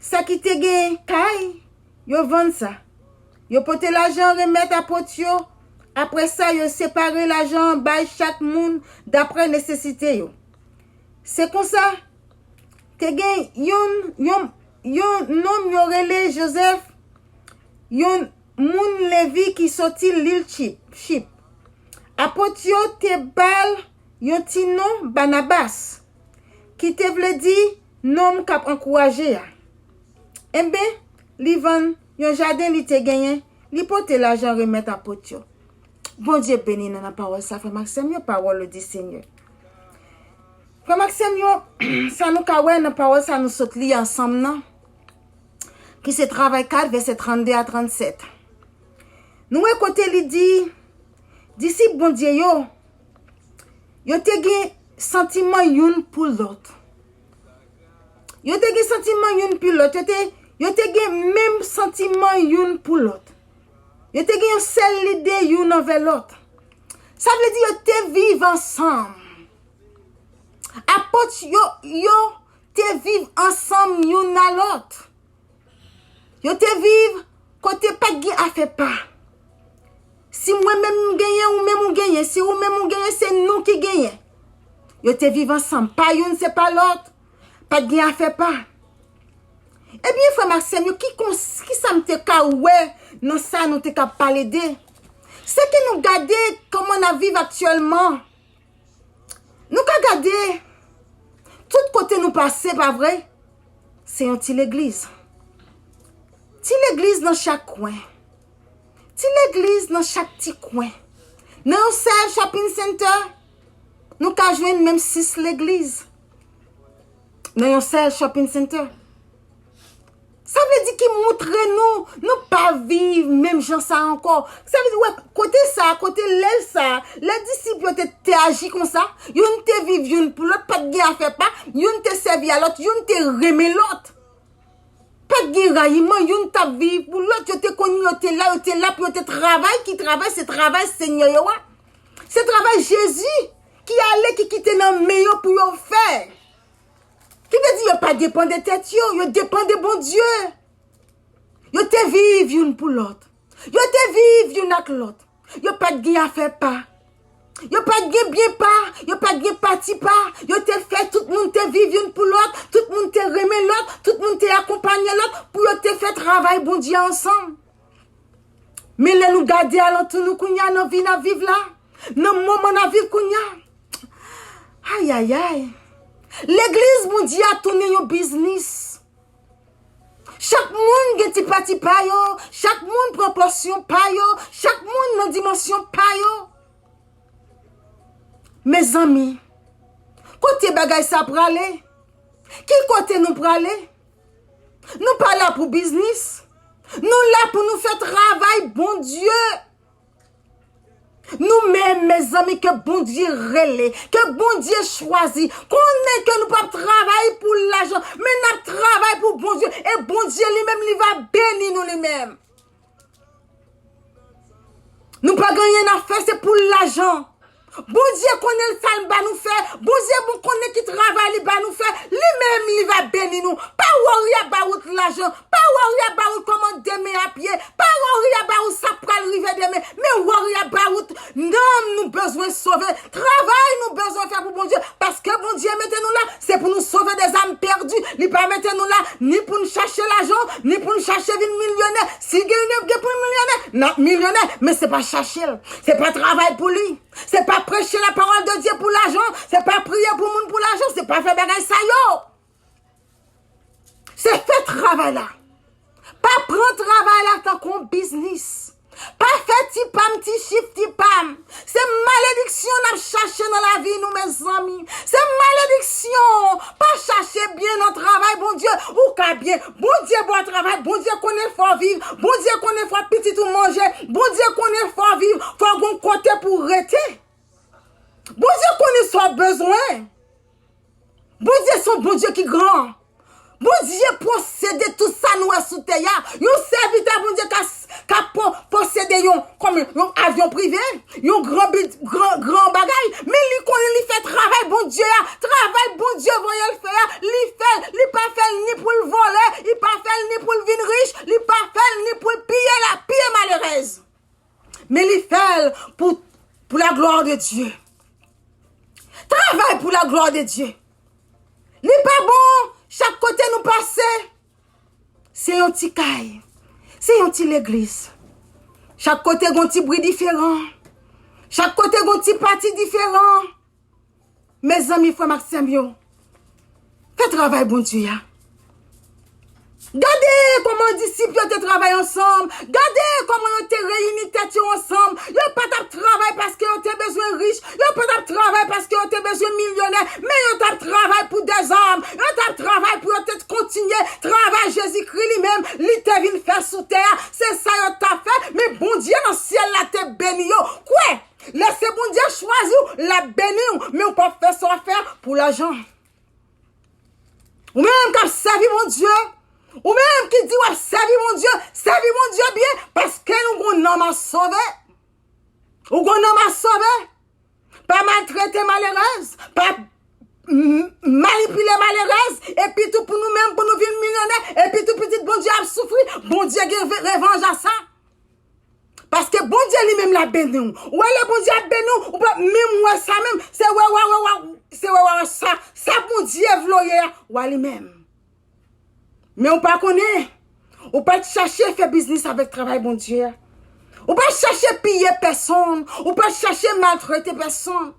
sa ki te gen kay, yo vann sa. Yo pote lajan remèt apot yo. Apre sa, yo separe lajan bay chak moun dapre nesesite yo. Se konsa, te gen youn, yon, yon nonm yo rele Jozèf, yon moun Levi ki soti lil Chip, Chip. Apot yo te ba l yon ti non Banabas, ki te vle di nonm k ap ankouraje a. Enben, li vann yon jaden li te genyen, li pote lajan remèt apot yo. Bondye beni nou nan pawòl sa, frè m ak sè m yo, parole du Seigneur. Frè m ak sè m yo, sa nou ka wè nan pawòl sa nou sot li ansanm nan, ki se Travay kat, vèsè trannde a trannsèt. Nou wè kote li di, disip Bondye yo, yo te gen santiman youn pou lòt. Yo te gen santiman youn pou lòt. Yo te, yo te gen menm santiman youn pou lòt. Yo te gen yon sèl lide youn anvè lòt. Sa vle di yo te viv ansanm. Apot yo, yo te viv ansanm youn a lòt. Yo te viv kote pa t gen afè pa. Si mwen menm m genyen, ou menm ou genyen. Si ou menm ou genyen, se nou ki genyen. Yo te viv ansanm, pa youn se pa lòt. Pa t gen afè pa. Ebyen, frè m ak sè m yo, ki kons-, ki sa m te ka wè nan sa nou te ka pale de? Se ke nou gade kòman n ap viv aktyèlman. Nou ka gade, tout kote nou pase, pa vre? Se yon ti legliz. Ti legliz nan chak kwen. Ti legliz nan chak ti kwen. Nan yon sèl shopping center, nou ka jwenn menm sis legliz. Nan yon sèl shopping center. Sa vle di ki moutre nou, nou pa viv menm jan sa ankò. Sa vle di, wè, kote sa, kote lè sa, lè disip yo te, te aji konsa, youn te viv youn pou lòt, pa t gen afè pa, youn te sèvi a lòt, youn te renmen lòt. Pa t gen rayiman, youn t ap viv pou lòt, yo te konn yo te la, yo te la pou yo te travay, ki travay, se travay Senyè yo a. Se travay Jezi ki ale, ki kite nan men yo pou yo fè. Ki vle di yo pa depann de tèt yo, yo depann de Bondye. Yo te viv youn pou lòt. Yo te viv youn ak lòt. Yo pa t gen afè pa. Yo pa t gen byen pa, yo pa t gen pati pa. Yo te fè, tout moun te viv youn pou lòt, tout moun te renmen lòt, tout moun te akonpaye lòt pou yo te fè travay Bondye ansanm. Men lè nou gade alantou nou kounye a nan vi n ap viv la, nan moman n ap viv kounye a, ayayay, legliz Bondye a tounen yon biznis. Chak moun gen ti pati pa yo, chak moun pran pòsyon pa yo, chak moun nan dimansyon pa yo. Mezanmi, kote bagay sa prale? Ki kote nou prale? Nou pa la pou biznis. Nou la pou nou fè travay Bondye. Nou menm, mezanmi, ke Bondye rele, ke Bondye chwazi, konnen ke nou p ap travay pou lajan, men n ap travay pou Bondye, e Bondye li menm, li va beni nou li menm. Nou pa gen anyen n ap fè, se pou lajan. Bondye konnen sa l ba nou fè. Bondye bon konnen ki travay li ba nou fè. Li menm, li va beni nou. Pa worry about lajan. Pa worry about kòman demen ap ye. Pa worry about sa k pral rive demen. Men worry about nanm nou bezwen sove. Travay nou bezwen fè pou Bondye. Paske Bondye mete nou la, se pou nou sove des âmes perdues. Li pa mete nou la ni pou n chache lajan, ni pou n chache vin milyonè. Si gen, gen pou n milyonè, n ap milyonè. Men se pa chache l. Se pa travay pou li. Se pa preche la parole de Dieu pou lajan. Se pa priye pou moun pou lajan. Se pa fè bagay sa yo. Se fè travay la. Pa pran travay la tankou yon biznis. Pa fè ti pa m, ti chif, ti pa m. Se malediksyon n ap chache nan lavi nou, mezanmi. Se malediksyon. Pa chache byen nan travay Bondye. Ou ka byen. Bondye ba w travay. Bondye konnen fò w viv. Bondye konnen fò pitit ou manje. Bondye konnen fò w viv. Fò w gon kote pou w rete. Bondye konnen sa w bezwen. Bondye se yon Bondye ki gran. Bondye posede tout sa nou wè sou tè a. Yon sèvitè Bondye ka, ka po-, posede yon, kòm yon avyon prive, yon gran, gran, gran bagay. Men li konnen li fè travay Bondye a. Travay Bondye voye l fè a, li fè l. Li pa fè l ni pou l vòlè, li pa fè l ni pou l vin rich, li pa fè l ni pou l piye la, piye malerèz. Men li fè l pou, pou la gloire de Dieu. Travay pou la gloire de Dieu. Li pa bon, chak kote nou pase, se yon ti kay, se yon ti legliz. Chak kote gon ti bri diferan. Chak kote gon ti pati diferan. Mezanmi, frè m ak sè m yo, fè travay Bondye a. Gade kòman disip yo te travay ansanm. Gade kòman yo te reyini tèt yo ansanm. Yo pa t ap travay paske yo te bezwen rich. Yo pa t ap travay paske yo te bezwen milyonè. Men yo t ap travay pou dèzòm. Yo t ap travay pou yo te kontinye travay Jezikri li menm li te vin fè sou tè a. Se sa yo t ap fè. Men Bondye nan syèl la te beni yo. Kwè! Lè se Bondye chwazi w, l ap beni w, men w p ap fè sa w ap fè a pou lajan. Ou menm k ap sèvi Bondye, ou menm ki di w ap sèvi Bondye, sèvi Bondye byen, paske nou gon nanm a sove. Ou gon nanm a sove. Pa maltrete malerèz, pa m-, manipile malerèz, epi tou pou nou menm, pou nou vin milyonè, epi tou pitit Bondye ap soufri, Bondye gen ve-, revanj a sa. Paske Bondye li menm l ap beni w. Ou wè lè Bondye ap beni w, ou pa menm wè sa menm. Se wè, wè, wè, wè, se wè, wè, wè sa, sa Bondye vle w ye a, wè li menm. Men ou pa konnen, ou pa t chache fè biznis avèk travay Bondye a. Ou pa t chache piye pèsonn, ou pa t chache maltrete pèsonn.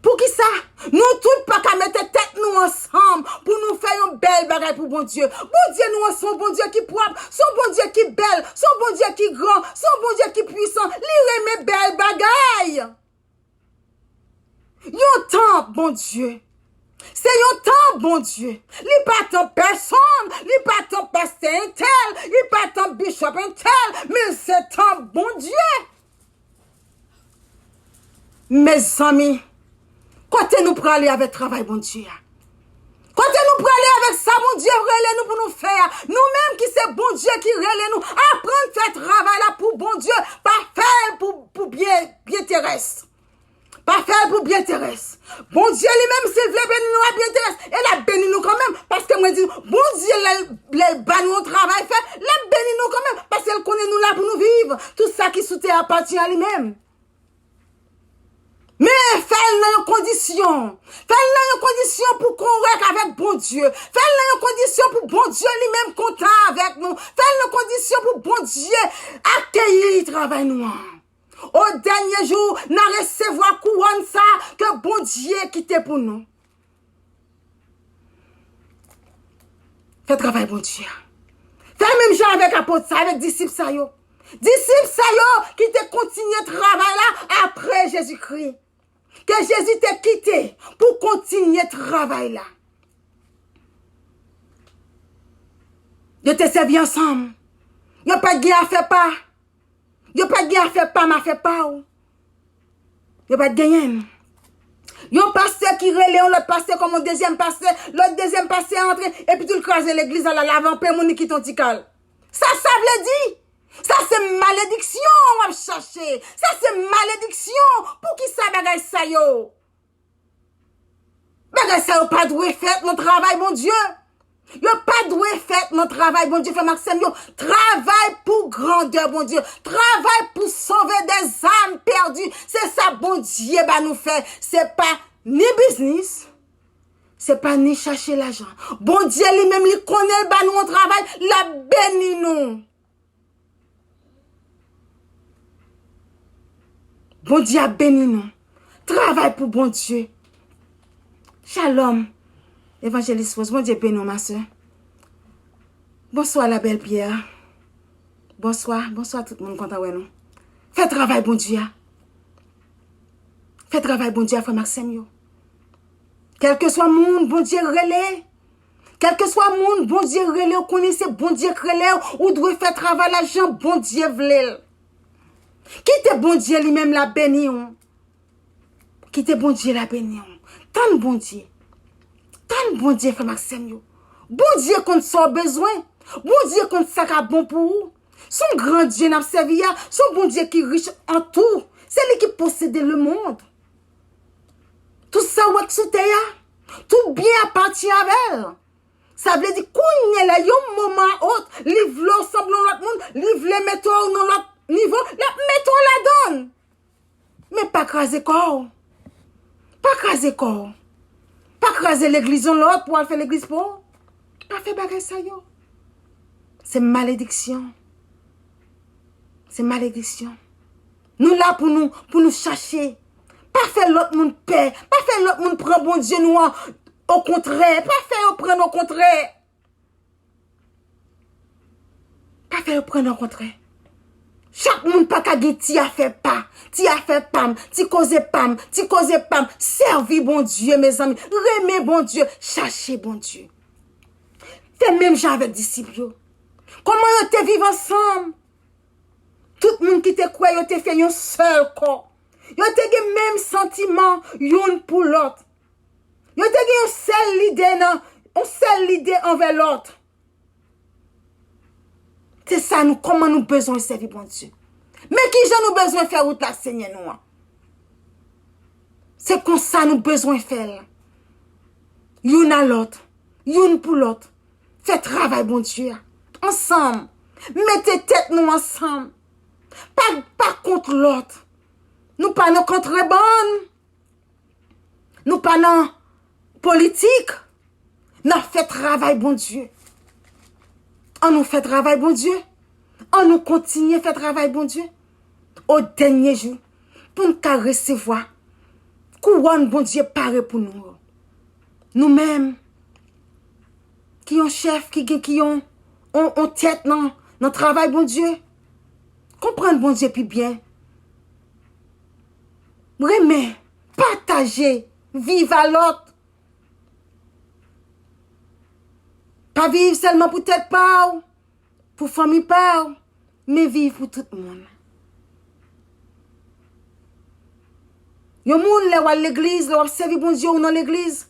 Poukisa nou tout pa ka mete tèt nou ansanm pou nou fè yon bèl bagay pou Bondye? Bondye nou an se yon Bondye ki pwòp, se yon Bondye ki bèl, se yon Bondye ki gran, se yon Bondye ki pwisan. Li renmen bèl bagay. Yon tanp Bondye. Se yon tanp Bondye. Li pa tanp pèsonn, li pa tanp pastè entèl, li pa tanp bichòp entèl, men se tanp Bondye. Mezanmi, kote nou prale avèk travay Bondye a? Kote nou prale avèk sa Bondye rele nou pou nou fè a? Nou menm ki se Bondye ki rele nou, aprann fè travay la pou Bondye, pa fè l pou, pou byen, byen terès. Pa fè l pou byen terès. Bondye li menm, si l vle beni nou a byen terès, e l ap beni nou kanmenm. Paske mwen di, Bondye, lè l, lè l ba nou yon travay fè, l ap beni nou kanmenm. Paske l konnen nou la pou nou viv. Tout sa ki sou tè a apatyen a li menm. Men fè l nan yon kondisyon. Fè l nan yon kondisyon pou korèk avèk Bondye. Fè l nan yon kondisyon pou Bondye li menm kontan avèk nou. Fè l nan kondisyon pou Bondye akeyi travay nou an. O dènye jou, n a resevwa kouwòn sa ke Bondye kite pou nou. Fè travay Bondye a. Fè menm jan avèk apot sa, avèk disip sa yo. Disip sa yo ki te kontinye travay la apre Jezikri. Ke Jezi te kite pou kontinye travay la. Yo te sèvi ansanm. Yo pa t gen afè pa. Yo pa t gen afè pa m, afè pa w. Yo pa t genyen l. Yon pastè ki rele yon lòt pastè kòm yon dezyèm pastè, lòt dezyèm pastè antre, epi tou l kraze legliz la, l lave anpil moun, li kite yon ti kal. Sa sa vle di? Sa se malediksyon w ap chache. Sa se malediksyon. Poukisa bagay sa yo? Bagay sa yo pa dwe fèt nan travay Bondye. Yo pa dwe fèt nan travay Bondye, frè m ak sè m yo. Travay pou grandè Bondye. Travay pou sove dèzam pèdi. Se sa Bondye ba nou fè. Se pa ni biznis. Se pa ni chache lajan. Bondye li menm, li konnen l ba nou yon travay, l ap beni nou. Bondye ap beni nou. Travay pou Bondye. Shalom, Evanjelis Rose, Bondye beni w, ma sè. Bonswa, Labèl Pyè. Bonswa, bonswa tout moun, kontan wè nou. Fè travay Bondye a. Fè travay Bondye a, frè m ak sè m yo. Kèlkeswa moun Bondye rele, kèlkeswa moun Bondye rele, ou konnen se Bondye k rele w, ou dwe fè travay la jan Bondye vle l. Kite Bondye li menm la beni w. Kite Bondye la beni w. Tann Bondye. Tann Bondye, frè m ak sè m yo. Bondye konn sa w bezwen. Bondye konn sa k ap bon pou ou. Se yon gran Dye n ap sèvi a. Se yon Bondye ki rich an tou. Se li ki posede lemonn. Tout sa w wè k sou tè a, tout byen apatyen avè l. Sa vle di, kounye la, yon moman a ot, li vle w sanble yon lòt moun, li vle mete w nan lòt nivo, l ap mete w ladan l. Men pa kraze kò w. Pa kraze kò w. Pa kraze legliz yon lòt pou w al fè legliz pa w. Pa fè bagay sa yo. Se malediksyon. Se malediksyon. Nou la pou nou, pou nou chache. Pa fè lòt moun pè. Pa fè lòt moun pran Bondye nou an. Okontrè, pa fè yo pran okontrè. Pa fè yo pran okontrè. Chak moun pa ka gen ti afè pa, ti afè pa m, ti koze pa m, ti koze pa m. Sèvi Bondye, mezanmi. Renmen Bondye, chache Bondye. Fè menm jan avèk disip yo. Kòman yo te viv ansanm? Tout moun ki te kwè yo te fè yon sèl kò. Yo te gen menm santiman youn pou lòt. Yo te gen yon sèl lide nan, yon sèl lide anvè lòt. Se sa nou, kòman nou bezwen sèvi Bondye. Men kijan nou bezwen fè wout la, Senyè nou an. Se konsa nou bezwen fè l. Youn a lòt, youn pou lòt. Fè travay Bondye a. Ansanm. Mete tèt nou ansanm. Pa, pa kont lòt. Nou pa nan kontrebann. Nou pa nan politik. N ap fè travay Bondye. An nou fè travay Bondye. An nou kontinye fè travay Bondye. O dènye jou, pou n ka resevwa kouwòn Bondye pare pou nou yo. Nou menm, ki yon chèf, ki gen, ki yon, yon, yon tèt nan, nan travay Bondye, konprann Bondye pi byen. Renmen, pataje, viv a lòt. Pa viv sèlman pou tèt pa w, pou fanmi pa w, men viv pou tout moun. Yon moun, lè w al legliz, lè w ap sèvi Bondye, ou nan legliz,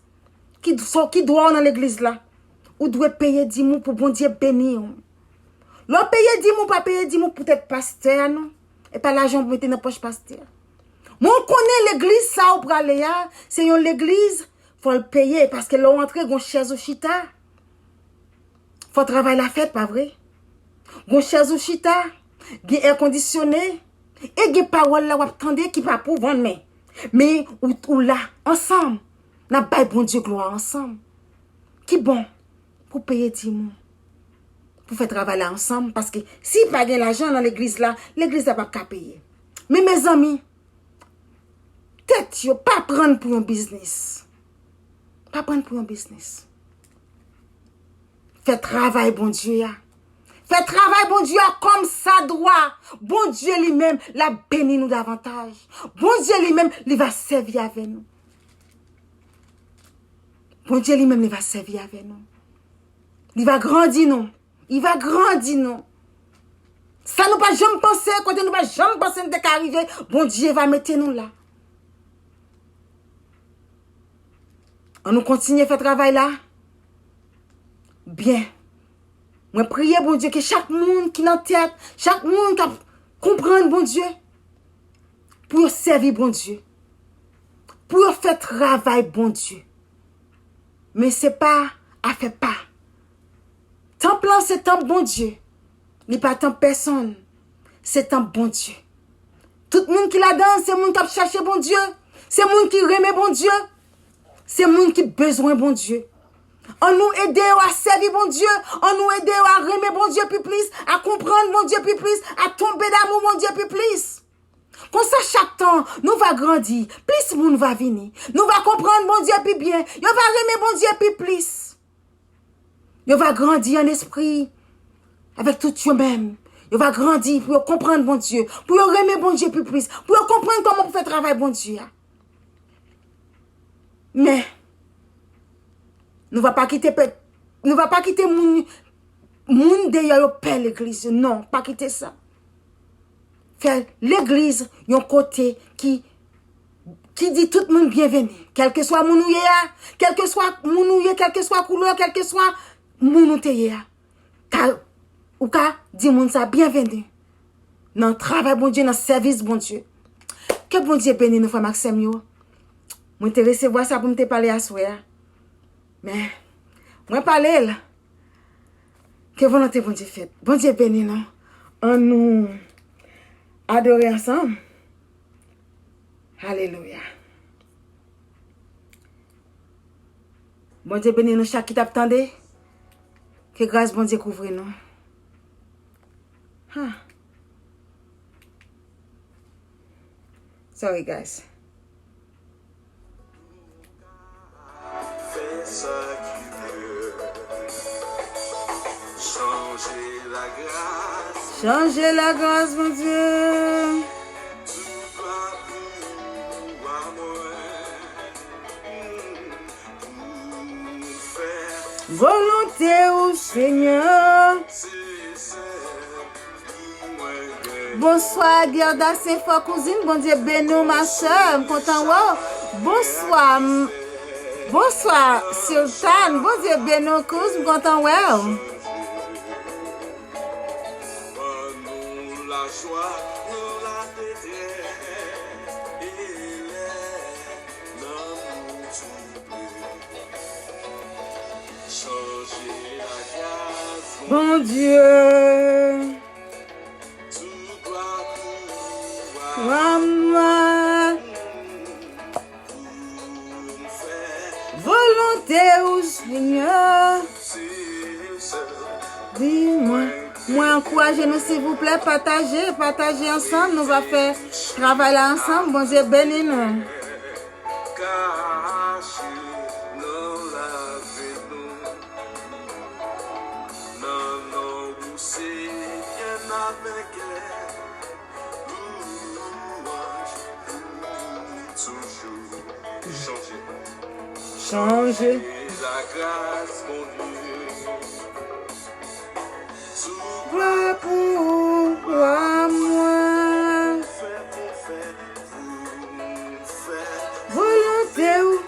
ki, ki dwa w nan legliz la? Ou dwe peye dim ou pou Bondye beni w. Lè w peye dim ou, pa peye dim ou poutèt pastè a, non. E pa lajan w mete nan pòch pastè a. Men w konnen legliz sa ou prale a, se yon legliz, fò l peye, paske lè w antre, gon chèz ou chita. Fò travay la fèt, pa vre? Gon chèz ou chita, gen èkondisyone, e gen pawòl la w ap tande ki pa pou vann, men Men ou, ou la ansanm. N ap bay Bondye glwa ansanm. Ki bon pou peye dim ou, pou fè travay la ansanm, paske si pa gen lajan nan legliz la, legliz la p ap ka peye. Men mezanmi, tèt yo pa pran pou yon biznis. Pa pran pou yon biznis. Fè travay Bondye a. Fè travay Bondye a kòm sa dwa. Bondye li menm, l ap beni nou davantaj. Bondye li menm, li va sèvi avè nou. Bondye li menm, li va sèvi avè nou. Li va grandi nou. Li va grandi nou. Sa nou pa janm panse, kote nou pa janm panse nou te ka rive, Bondye va mete nou la. An nou kontinye fè travay la. Byen. Mwen priye Bondye ke chak moun ki nan tèt, chak moun k ap konprann Bondye, pou yo sèvi Bondye, pou yo fè travay Bondye. Men se pa afè pa. Tanp lan se tanp Bondye. Li pa tanp pèsonn. Se tanp Bondye. Tout moun ki ladan l, se moun k ap chache Bondye. Se moun ki renmen Bondye. Se moun ki bezwen Bondye. An nou ede yo a sèvi Bondye. An nou ede yo a renmen Bondye pi plis, a konprann Bondye pi plis, a tonbe damou Bondye pi plis. Konsa, chak tan nou va grandi, plis moun va vini. Nou va konprann Bondye pi byen. Yo va renmen Bondye pi plis. Yo va grandi an espri avèk tout yo menm. Yo va grandi pou yo konprann Bondye, pou yo renmen Bondye pi plis, pou yo konprann kòman pou fè travay Bondye a. Men, nou va pa kite pe-, nou va pa kite moun, moun deyò yo pè legliz yo. Non, pa kite sa. Fè legliz yon kote ki, ki di tout moun byenveni. Kèlkeswa moun ou ye a, kèlkeswa moun ou ye, kèlkeswa koulè, kèlkeswa moun ou te ye a. Ka, ou ka di moun sa byenveni nan travay Bondye, nan sèvis Bondye. Ke Bondye beni nou, frè m ak sè m yo. Mwen te resevwa sa pou m te pale aswè a. Men, mwen pale l. Ke volonte Bondye fèt. Bondye beni nou. An nou adore ansanm. Alelouya. Bondye beni nou chak ki t ap tande. Ke gras Bondye kouvri nou. Huh. Sorry, guys. Chanje lagras, Bondye. Volonte ou, Senyè. Bonswa, Gerda Senfò, kouzin. Bondye beni w, ma sè. M kontan wè w. Bonswa, m-, bonswa, Sultan. Bondye beni w, kouz. M kontan wè w. Bondye, wa mwen, volonte ou, Senyè. Di mwen. Mwen ankouraje nou, silvouplè, pataje, pataje ansanm. Nou va fè travay la ansanm. Bondye beni nou. Kache nan lave nou, nan non ou Senyè n a venkè. Louwanj pou ou toujou. Chanje. Chanje. Lagras Bondye. Glwa pou ou, glwa mwen. Volonte ou.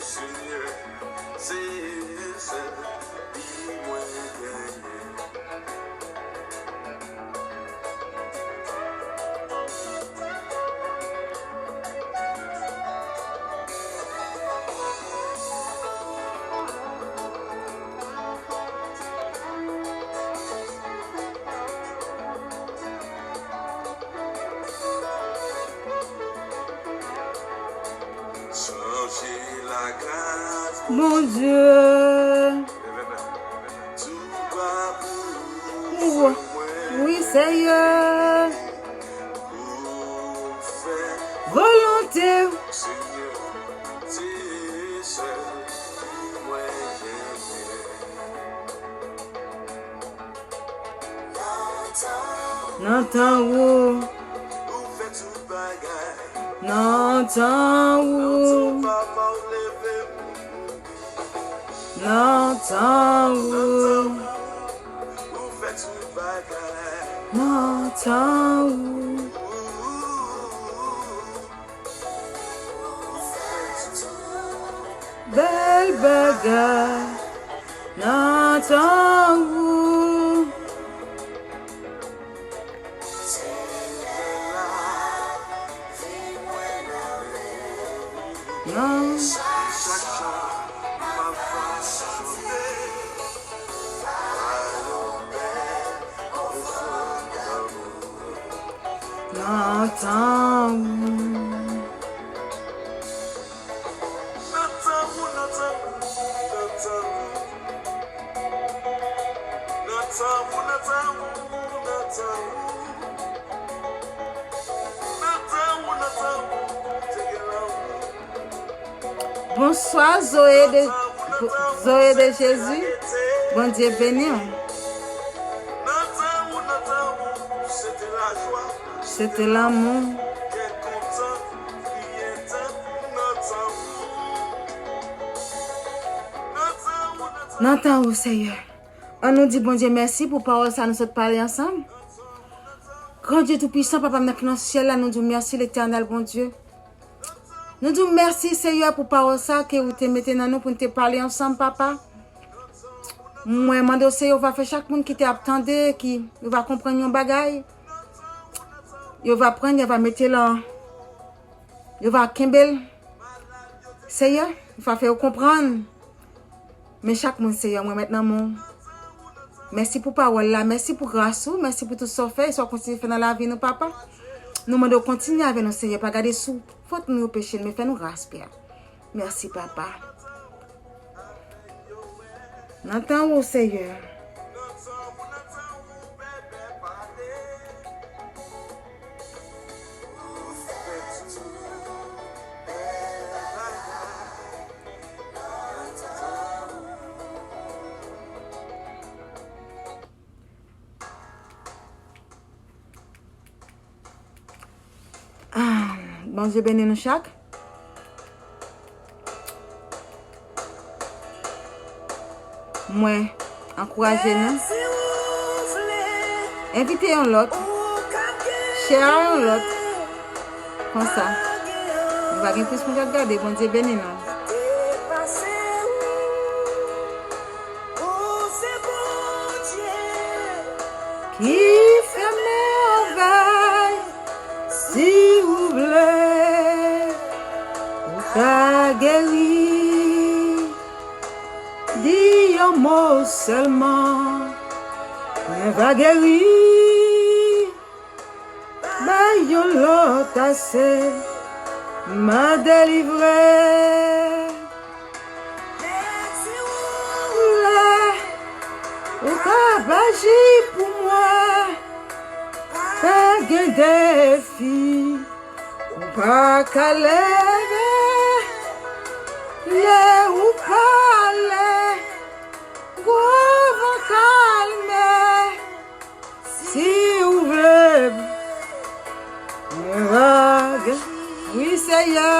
Bondye. Wi, Seyè. Volonte w. Nan tan ou. Nan tan ou. Nan tan ou. Nan tan ou. Bèl bagay nan tan ou. Nan. Nan tan ou. Bonswa, Zoe de, Zoe de Jezi. Bondye beni w. Se te lanmou. Nan tan ou, Seyè. Ann nou di Bondye mèsi pou pawòl sa nou sot pale ansanm. Gran Dye Toupisan, Papa m nan ki nan syèl la, nou di w mèsi, Letènèl Bondye. Nou di w mèsi, Seyè, pou pawòl sa ke ou te mete nan nou pou n te pale ansanm, Papa. Mwen mande w, Seyè, ou va fè chak moun ki te ap tande, ki yo va konprann yon bagay. Yo va pran, yo va mete l an, yo va kenbe l. Seyè, ou va fè yo konprann. Men chak moun, Seyè, mwen met nan men w. Mèsi pou pawòl la, mèsi pou gras ou, mèsi pou tout sa w fè e sa w kontinye fè nan lavi nou, Papa. Nou mande w kontinye avè nou, Seyè, pa gade sou fòt nou yo, peche n, men fè nou gras, Pè. Mèsi, Papa. Nan tan ou, Seyè. Ah, Bondye beni nou chak. Mwen ankouraje nou. Envite yon lòt. Share yon lòt. Konsa, nou va gen plis moun k ap gade. Bondye beni nou. Ki fè mèvèy, si ou vle, ou ka geri. Di yon mo sèlman, mwen va geri. Bay yon lòt ase, m a delivre. Lè ou ka aji pou mwen, pa gen defi ou pa ka leve. Lè ou pale, gwo van kalme. Si ou vle, mwen va gen-, wi, Seyè.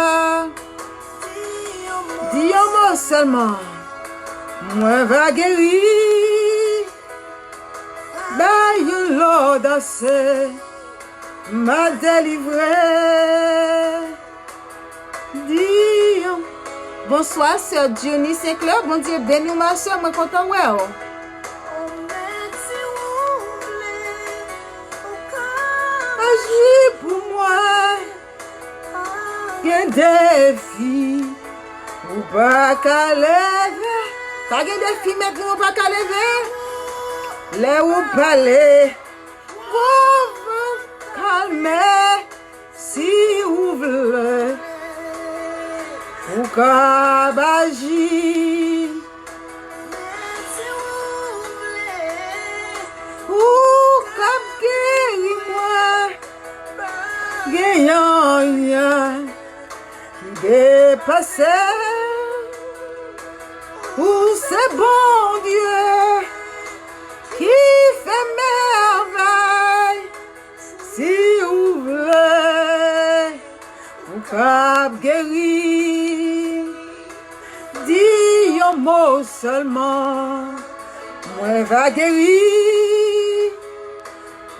Di yon mo sèlman, mwen va geri. Bay yon lòd ase, m a delivre. Di yon. Bonswa, sè Junie Sinclair. Bondye beni w, ma sè. Mwen kontan wè w. Aji pou mwen. Gen defi ou pa ka leve. Pa gen defi mentnan ou pa ka leve. Lè ou pale, gwo van kalme. Si ou vle, Ou kab aji. Ou kab geri mwen. Gen anyen ki depase. Ou se Bondye ki fè mèvèy. Si ou vle, ou kab geri. Di yon mo sèlman, mwen va geri.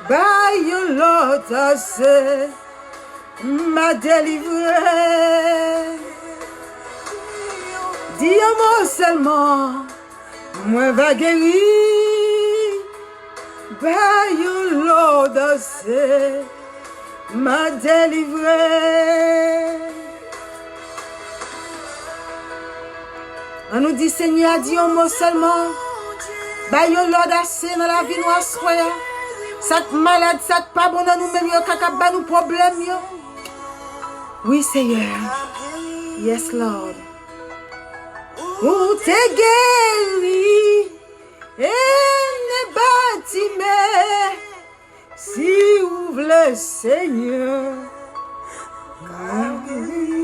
Bay yon lòd ase, m a delivre. Di yon mo sèlman, mwen va geri. Bay yon lòd ase, m a delivre. Ann nou di Senyè a, di yon mo sèlman. Bay yon lòd ase nan lavi nou aswè a. Sa k malad, sa k pa bon nan nou menm yo, ka k ap ba nou pwoblèm yo. Wi, Senyè. Yes, Lord. Ou te geri Ene Batime. Si ou vle, Senyè, ka geri.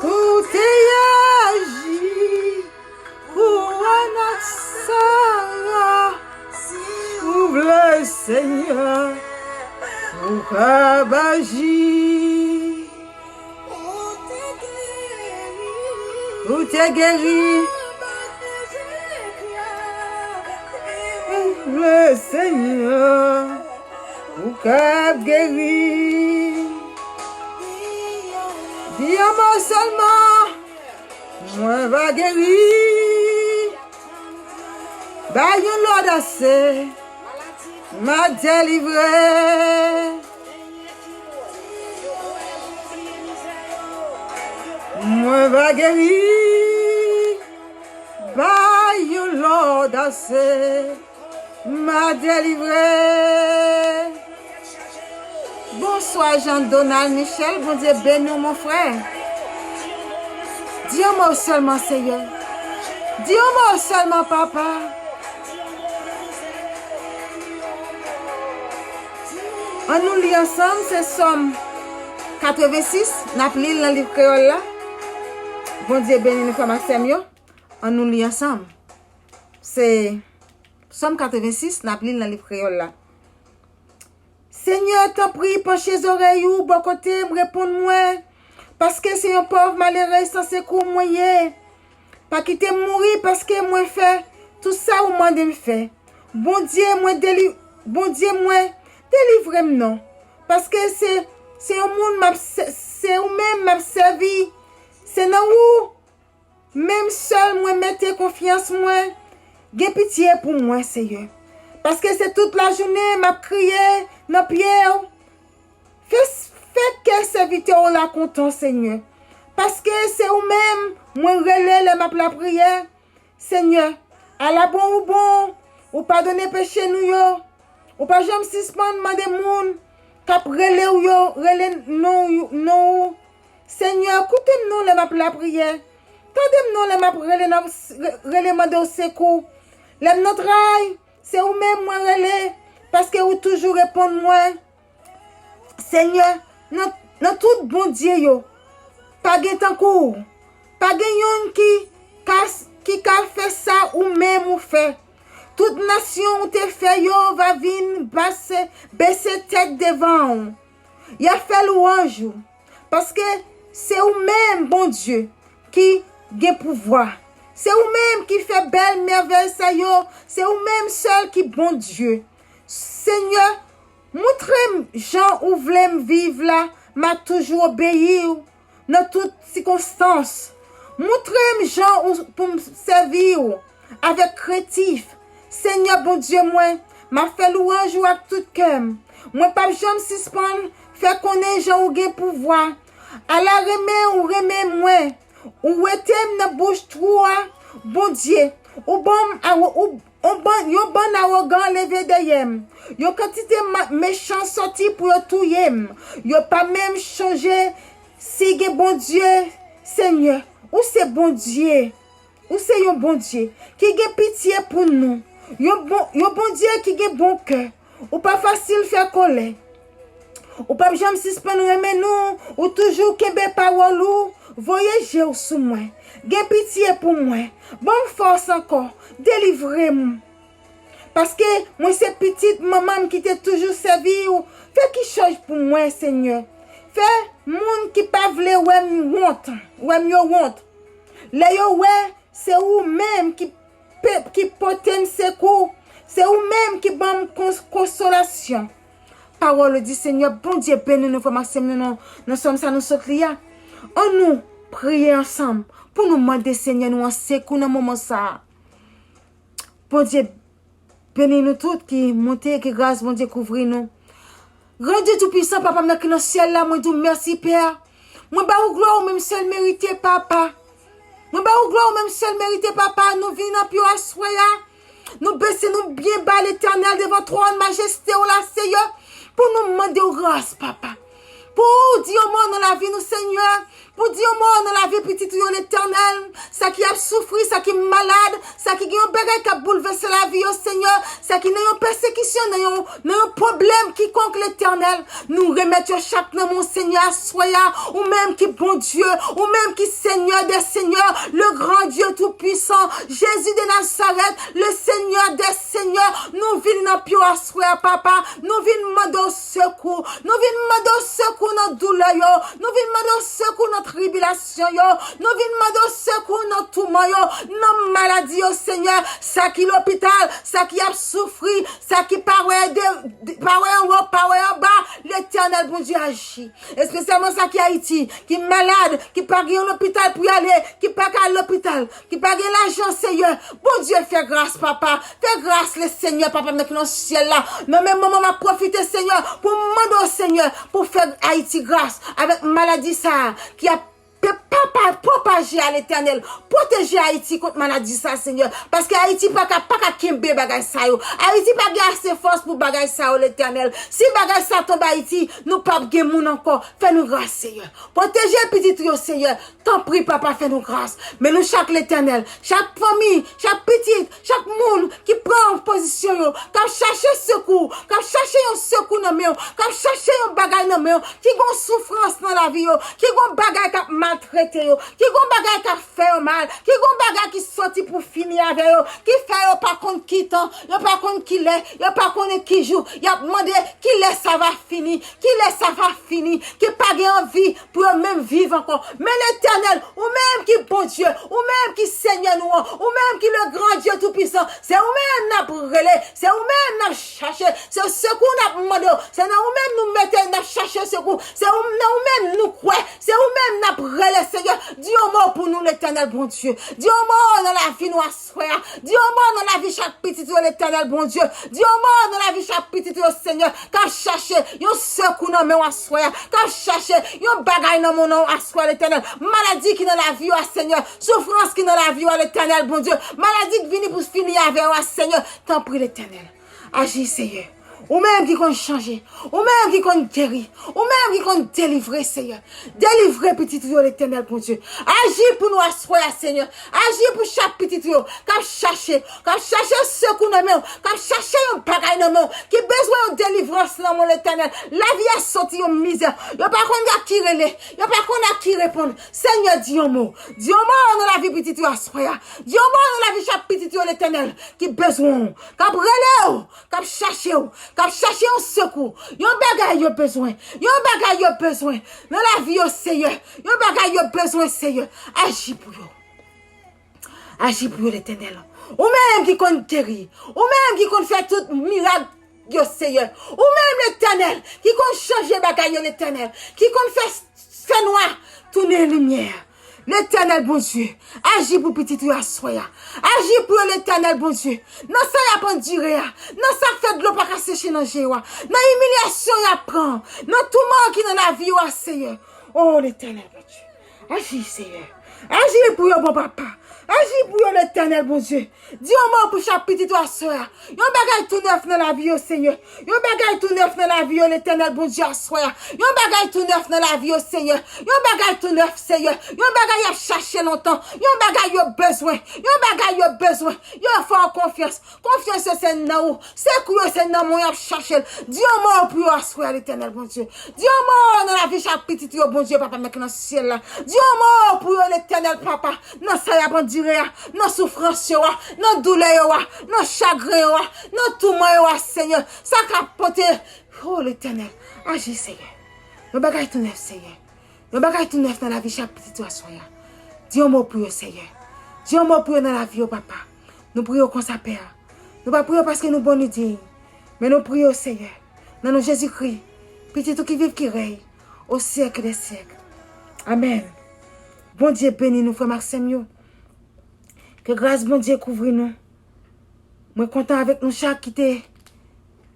Ou te aji pou Ana Sara. Si ou vle, Senyè, ou kab aji. Ou te geri. Ou vle, Senyè, ou kab geri. Di yon mo sèlman, mwen va geri. Bay yon lòd ase, m a delivre. Mwen va geri. Bay yon lòd ase, m a delivre. Bonswa, Jean Donald Michel. Bondye beni w, mon frè. Di yon mo sèlman, Senyè. Di yon mo sèlman, Papa. Ann nou li ansanm, se Sòm katrevensis, n ap li l nan liv kreyòl la. Bondye beni nou, frè m ak sè m yo. Ann nou li ansanm. Se Sòm katrevensis, n ap li l nan liv kreyòl la. Senyè, tanpri, panche zòrèy ou bò kote m, reponn mwen, paske se yon pòv malere san sekou mwen ye. Pa kite m mouri, paske mwen fè tout sa ou mande m fè. Bondye mwen, deli-, Bondye mwen, delivre m non, paske se, se yon moun m ap sè-, se ou menm m ap sèvi. Se nan ou menm sèl mwen mete konfyans mwen. Gen pitye pou mwen, Senyè, paske se tout lajounen m ap kriye nan pye w. Fè, fè kè sèvitè w la kontan, Senyè, paske se ou menm mwen rele lè m ap lapriyè. Senyè, ala bon ou bon, ou padone peche nou yo. Ou pa janm sispann mande moun k ap rele w yo, rele non, non ou. Senyè, koute m non lè m ap lapriyè. Tande m non lè m ap rele, nan, rele mande w sekou. Lè m nan tray, se ou menm mwen rele, paske ou toujou reponn mwen. Senyè, nan, nan tout bondye yo, pa gen tankou w. Pa gen yonn ki ka, ki ka fè sa ou menm ou fè. Tout nasyon ou te fè yo va vin base, bese tèt devan w. Y a fè lwanj ou. Paske se ou menm, Bondye, ki gen pouvwa. Se ou menm ki fè bèl mèvèy sa yo. Se ou menm sèl ki Bondye. Senyè, montre m jan ou vle m viv la, m a toujou obeyi w nan tout sikonstans. Montre m jan ou pou m sèvi w avèk krentif. Senyè Bondye mwen, m ap fè lwanj ou ak tout kè m. Mwen p ap janm sispann fè konnen jan ou gen pouvwa. Ala renmen ou renmen mwen. Ou wete m nan bouch twou a, Bondye. Ou ban m awo-, ou, on ban, yon bann awogan leve dèyè m. Yon kantite ma-, mechan sòti pou yo touye m. Yo pa menm chonje Si gen Bondye, Senyè, ou se Bondye. Ou se yon Bondye ki gen pitye pou nou. Yon bon, yon Bondye ki gen bon kè. Ou pa fasil fè kòlè. Ou p ap janm sispann renmen nou. Ou toujou kenbe pawòl ou. Voye je w sou mwen. Gen pitye pou mwen. Ban m fòs ankò. Delivre m. Paske mwen se pitit manman m ki te toujou sèvi w. Fè kichanj pou mwen, Senyè. Fè moun ki pa vle wè m wont, wè m yo wont. Lè yo wè se ou menm ki pe- ki pote m sekou, se ou menm ki ban m kons- konsolasyon. Pawòl ou di, Senyè, Bondye beni nou, frè m ak sè m, nou nan, nan sòm sa nou sot li a. Ann nou priye ansanm pou nou mande Senyè nou an sekou nan moman sa a. Bondye beni nou tout ki moute, ki gras Bondye kouvri nou. Gran Dye Toupisan, Papa m nan ki nan syèl la, mwen di w mèsi, Pè. Mwen ba ou glwa ou menm sèl merite, Papa. Mwen ba ou glwa ou menm sèl merite, Papa. Nou vin nan pye w aswè a. Nou bese nou byen ba, Letènèl, devan twòn majeste w la, Seyè, pou nou mande w gras, Papa. Pou ou di yon mo nan lavi nou, Senyè. Pou di yon mo nan lavi pitit ou yo, Letènèl. Sa ki ap soufri, sa ki malad, sa ki gen yon bagay k ap boulvèse lavi yo, Senyè. Sa ki nan yon pèsekisyon, nan yon, nan yon pwoblèm kikonk, Letènèl. Nou remèt yo chak nan men w, Senyè, aswè a. Ou menm ki Bondye, ou menm ki Senyè dè senyè, le gran Dye toupisan, Jezi de Nazarèt, le Senyè dè senyè. Nou vin nan pye w aswè a, Papa. Nou vin mande w sekou. Nou vin mande w sekou nan doulè yo. Nou vin mande w sekou nan tribilasyon yo. Nou vin mande w sekou nan touman yo, nan maladi yo, Senyè. Sa ki lopital, sa ki ap soufri, sa ki pa wè de, de- pa wè anwo, pa wè anba, Letènèl Bondye aji. Espesyalman sa ki Ayiti, ki malad, ki pa gen yon lopital pou y ale, ki pa ka al lopital, ki pa gen lajan, Seyè. Bondye, fè gras, Papa. Fè gras, le Senyè, Papa m nan ki nan syèl la. Nan men moman m ap pwofite, Senyè, pou m mande w, Senyè, pou fè Ayiti gras avèk maladi sa a ki ap pe- papa, pwopaje a, Letènèl. Pwoteje Ayiti kont maladi sa a, Senyè. Paske Ayiti pa ka, pa ka kenbe bagay sa yo. Ayiti pa gen ase fòs pou bagay sa yo, Letènèl. Si bagay sa tonbe Ayiti, nou p ap gen moun ankò. Fè nou gras, Seyè. Pwoteje pitit ou yo, Seyè. Tanpri, Papa, fè nou gras. Men nou chak, Letènèl, chak fanmi, chak pitit, chak moun ki pran pozisyon yo, k ap chache sekou, k ap chache yon sekou nan men w, k ap chache yon bagay nan men w, ki gon soufrans nan lavi yo, ki gon bagay k ap maltrete yo, ki gon bagay k ap fè yo mal, ki gon bagay ki soti pou fini avè yo, ki fè yo pa konn ki tan, yo pa konn ki lè, yo pa konnen ki jou, y ap mande ki lè sa va fini, ki lè sa va fini, ki pa gen anvi pou yo menm viv ankò. Men Letènèl, ou menm ki Bondye, ou menm ki Senyè nou an, ou menm ki le gran Dye toupisan, se ou menm n ap rele, se ou menm n ap chache, se sekou n ap mande w, se nan ou menm nou mete n ap chache sekou, se ou, nan ou menm nou kwè, se ou menm n ap rele, Senyè. Di yon mo pou nou, Letènèl Bondye. Di yon mo nan lavi nou aswè a. Di yon mo nan lavi chak pitit yo, Letènèl Bondye. Di yon mo nan lavi chak pitit yo, Senyè, k ap chache yon sekou nan men w aswè a, k ap chache yon bagay nan men w aswè a, Letènèl. Maladi ki nan lavi yo a, Senyè, soufrans ki nan lavi yo a, Letènèl Bondye, maladi k vini pou fini avè yo a, Senyè, tanpri, Letènèl, aji, Senyè. Ou menm ki konn chanje, ou menm ki konn geri, ou menm ki konn delivre, Senyè. Delivre pitit ou yo, Letènèl Bondye. Aji pou nou aswè a, Senyè. Aji pou chak pitit ou yo k ap chache, k ap chache sekou nan men w, k ap chache yon bagay nan men w, ki bezwen yon delivrans nan men w, Letènèl. Lavi a soti yon mizè. Yo pa konn ak ki rele, yo pa konn ak ki reponn. Senyè, di yon mo. Di yon mo nan lavi pitit yo aswè a. Di yon mo nan lavi chak pitit yo, Letènèl, ki bezwen w, k ap rele w, k ap chache w, k ap chache yon sekou, yon bagay yo bezwen, yon bagay yo bezwen nan lavi yo, Seyè, yon bagay yo bezwen, Seyè, aji pou yo. Aji pou yo, Letènèl. Ou menm ki konn geri, ou menm ki konn fè tout mirak yo, Seyè. Ou menm, Letènèl, ki konn chanje bagay yo, Letènèl, ki konn fè, fè nwa tounen limyè. Letènèl Bondye, aji pou pitit ou yo aswè a. Aji pou yo, Letènèl Bondye. Nan sa y ap andire a, nan sa k fè dlo pa ka seche nan je yo a, nan imilyasyon y ap pran, nan touman ki nan lavi yo a, Seyè. O Letènèl Bondye, aji, Seyè. Aji pou yo, bon Papa. Aji pou yo, Letènèl Bondye. Di yon mo pou chak pitit ou aswè a. Yon bagay tou nèf nan lavi yo, Senyè. Yon bagay tou nèf nan lavi yo, Letènèl Bondye, aswè a. Yon bagay tou nèf nan lavi yo, Senyè. Yon bagay tou nèf, Senyè. Yon bagay y ap chache lontan. Yon bagay yo bezwen. Yon bagay yo bezwen. Yo fè w konfyans. Konfyans yo se nan ou. Sekou yo se nan men w y ap chache l. Di yon mo pou yo aswè a, Letènèl Bondye. Di yon mo nan lavi chak pitit yo, Bondye, Papa m ki nan syèl la. Di yon mo pou yo, Letènèl, Papa, nan sa y ap andire a, nan soufrans yo a, nan doulè yo a, nan chagren yo a, nan touman yo a, Senyè. Sa k ap pote, o Letènèl, aji, Senyè. Yon bagay tou nèf, Senyè. Yon bagay tou nèf nan lavi chak pitit yo aswè a. Di yon mo pou yo, Senyè. Di yon mo pou yo nan lavi yo, Papa. Nou priye w konsa, Pè. Nou pa priye w paske nou bon ni diy. Men nou priye w, Senyè. Nan non Jezikri, Pitit ou ki viv, ki rèy, o syèk dè syèk. Amèn. Bondye beni nou, frè m ak sè m yo. Ke gras Bondye kouvri nou. Mwen kontan avèk nou chak ki te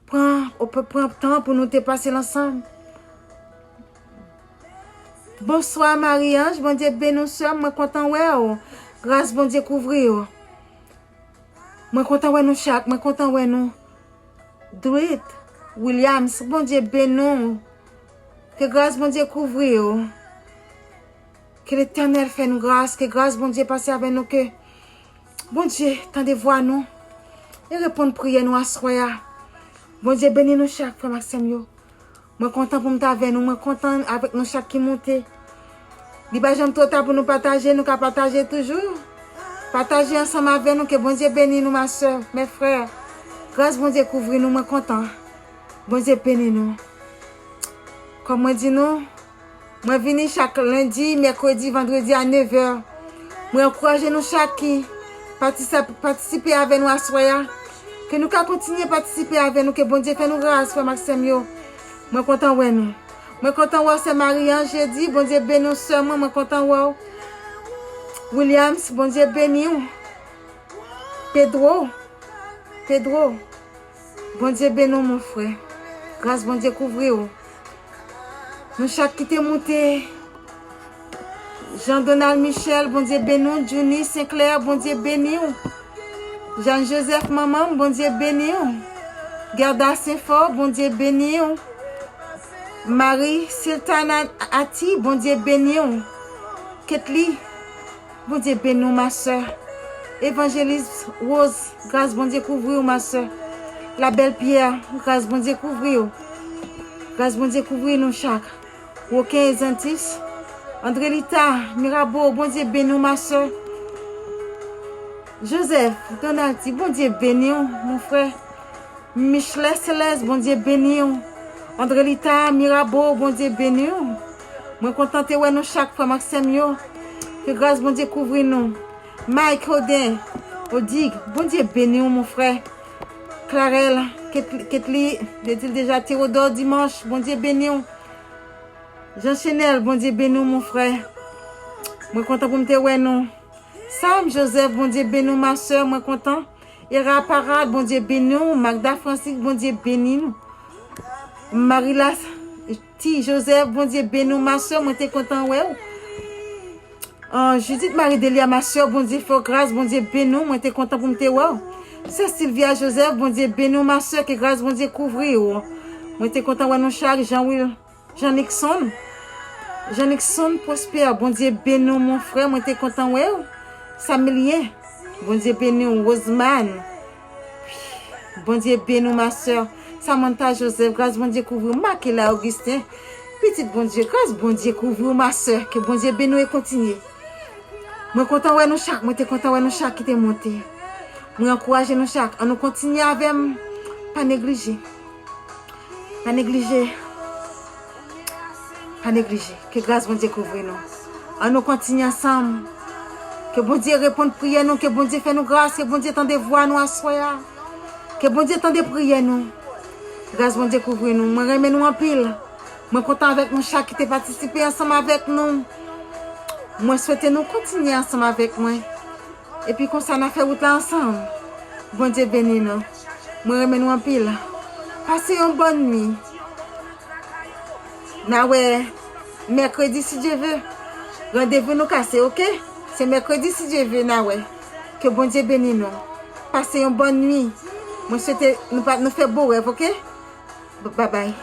pran, ou pe pran tan pou nou te pase l ansanm. Bonswa, Marie-Ange. Bondye beni w, sè m. Mwen kontan wè w. Gras Bondye kouvri w. Mwen kontan wè nou chak. Mwen kontan wè nou. Dwight Williams, Bondye beni w. Ke gras Bondye kouvri w. Ke Letènèl fè nou gras. Ke gras Bondye pase avè nou. Ke Bondye tande vwa nou e reponn priyè nou aswè a. Bondye beni nou chak, frè m ak sè m yo. Mwen kontan pou m t avè nou. Mwen kontan avèk nou chak ki moute. Li pa janm twò ta pou nou pataje, nou ka pataje toujou. Pataje ansanm avè nou, ke Bondye beni nou, ma sè, mè frè. Gras Bondye kouvri nou, mwen kontan. Bondye beni nou. Kòm mwen di nou, mwen vini chak lendi, mèkredi, vandredi a nevè. Mwen ankouraje nou chak ki patisa-, patisipe avè nou aswè a. Ke nou ka kontinye patisipe avè nou, ke Bondye fè nou gras, frè m ak sè m yo. Mwen kontan wè nou. Mwen kontan wè w, sè Marie-Ange, jedi. Bondye beni w, sè mwen. Mwen kontan wè w. Williams, Bondye beni w. Pedro, Pedro, Bondye beni w, mon frè. Gras Bondye kouvri w. Nou chak ki te moute. Jean Donald Michel, Bondye beni w. Junie Sinclair, Bondye beni w. Jean Joseph, manman m, Bondye beni w. Gerda Senfò, Bondye beni w. Marie Sultana Ati, Bondye beni w. Ketly, Bondye beni w, ma sè. Evanjelis Rose, gras Bondye kouvri w, ma sè. Labèl Pierre, gras Bondye kouvri w. Gras Bondye kouvri nou chak. Woken Ezantis, Andrelita Mirabo, Bondye beni w, ma sè. Joseph Donaldi, Bondye beni w, mon frè. Michelet Celeste, Bondye beni w. Andrelita Mirabo, Bondye beni w. Mwen kontan te wè nou chak, frè m ak sè m yo. Ke gras Bondye kouvri nou. Mike Oden, Odig, Bondye beni w, mon frè. Clarel, Ketli, Ketli, te di l deja, Theodore Dimanche, Bondye beni w. Jean Chenel, Bondye beni w, mon frè. Mwen kontan pou m te wè nou. Sam Joseph, Bondye beni w, ma sè, mwen kontan. Era Parade, Bondye beni w. Magda Francis, Bondye beni nou. Marila T Joseph, Bondye beni w, ma sè, mwen te kontan wè w. An, Judith Marie Delia, ma sè, Bondye fè w gras, Bondye beni w, mwen te kontan pou m te wè w. Sè Sylvia Joseph, Bondye beni w, ma sè, ke gras Bondye kouvri w. Mwen te kontan wè nou chak, Jean Will. Jean Nixon. Jean Nixon Prosper, Bondye beni w, mon frè, mwen te kontan wè w. Samilyen, Bondye beni w. Rosemane, Bondye beni w, ma sè. Samantha Joseph, gras Bondye kouvri w. Makela Augustin, pitit Bondye, gras Bondye kouvri w, ma sè. Ke Bondye beni w e kontinye. Mwen kontan wè nou chak, mwen te kontan wè nou chak ki te monte. Mwen ankouraje nou chak, ann nou kontinye avè m, pa neglije. Pa neglije. Pa neglije. Ke gras Bondye kouvri nou. Ann nou kontinye ansanm. Ke Bondye reponn priyè nou, ke Bondye fè nou gras, ke Bondye tande vwa nou aswè a. Ke Bondye tande priyè nou. Gras Bondye kouvri nou. Mwen renmen nou anpil. Mwen kontan avèk nou chak ki te patisipe ansanm avèk nou. Mwen swete nou kontinye ansanm avèk mwen. Epi konsa n a fè wout la ansanm. Bondye beni nou. Mwen renmen nou anpil. Pase yon bòn nwi. N a wè mèkredi si Dye ve. Randevou nou kase, oke? Se mèkredi si Dye ve n a wè. Ke Bondye beni nou. Pase yon bòn nwi. Mwen swete nou pa, nou fè bon rèv, oke? Babay.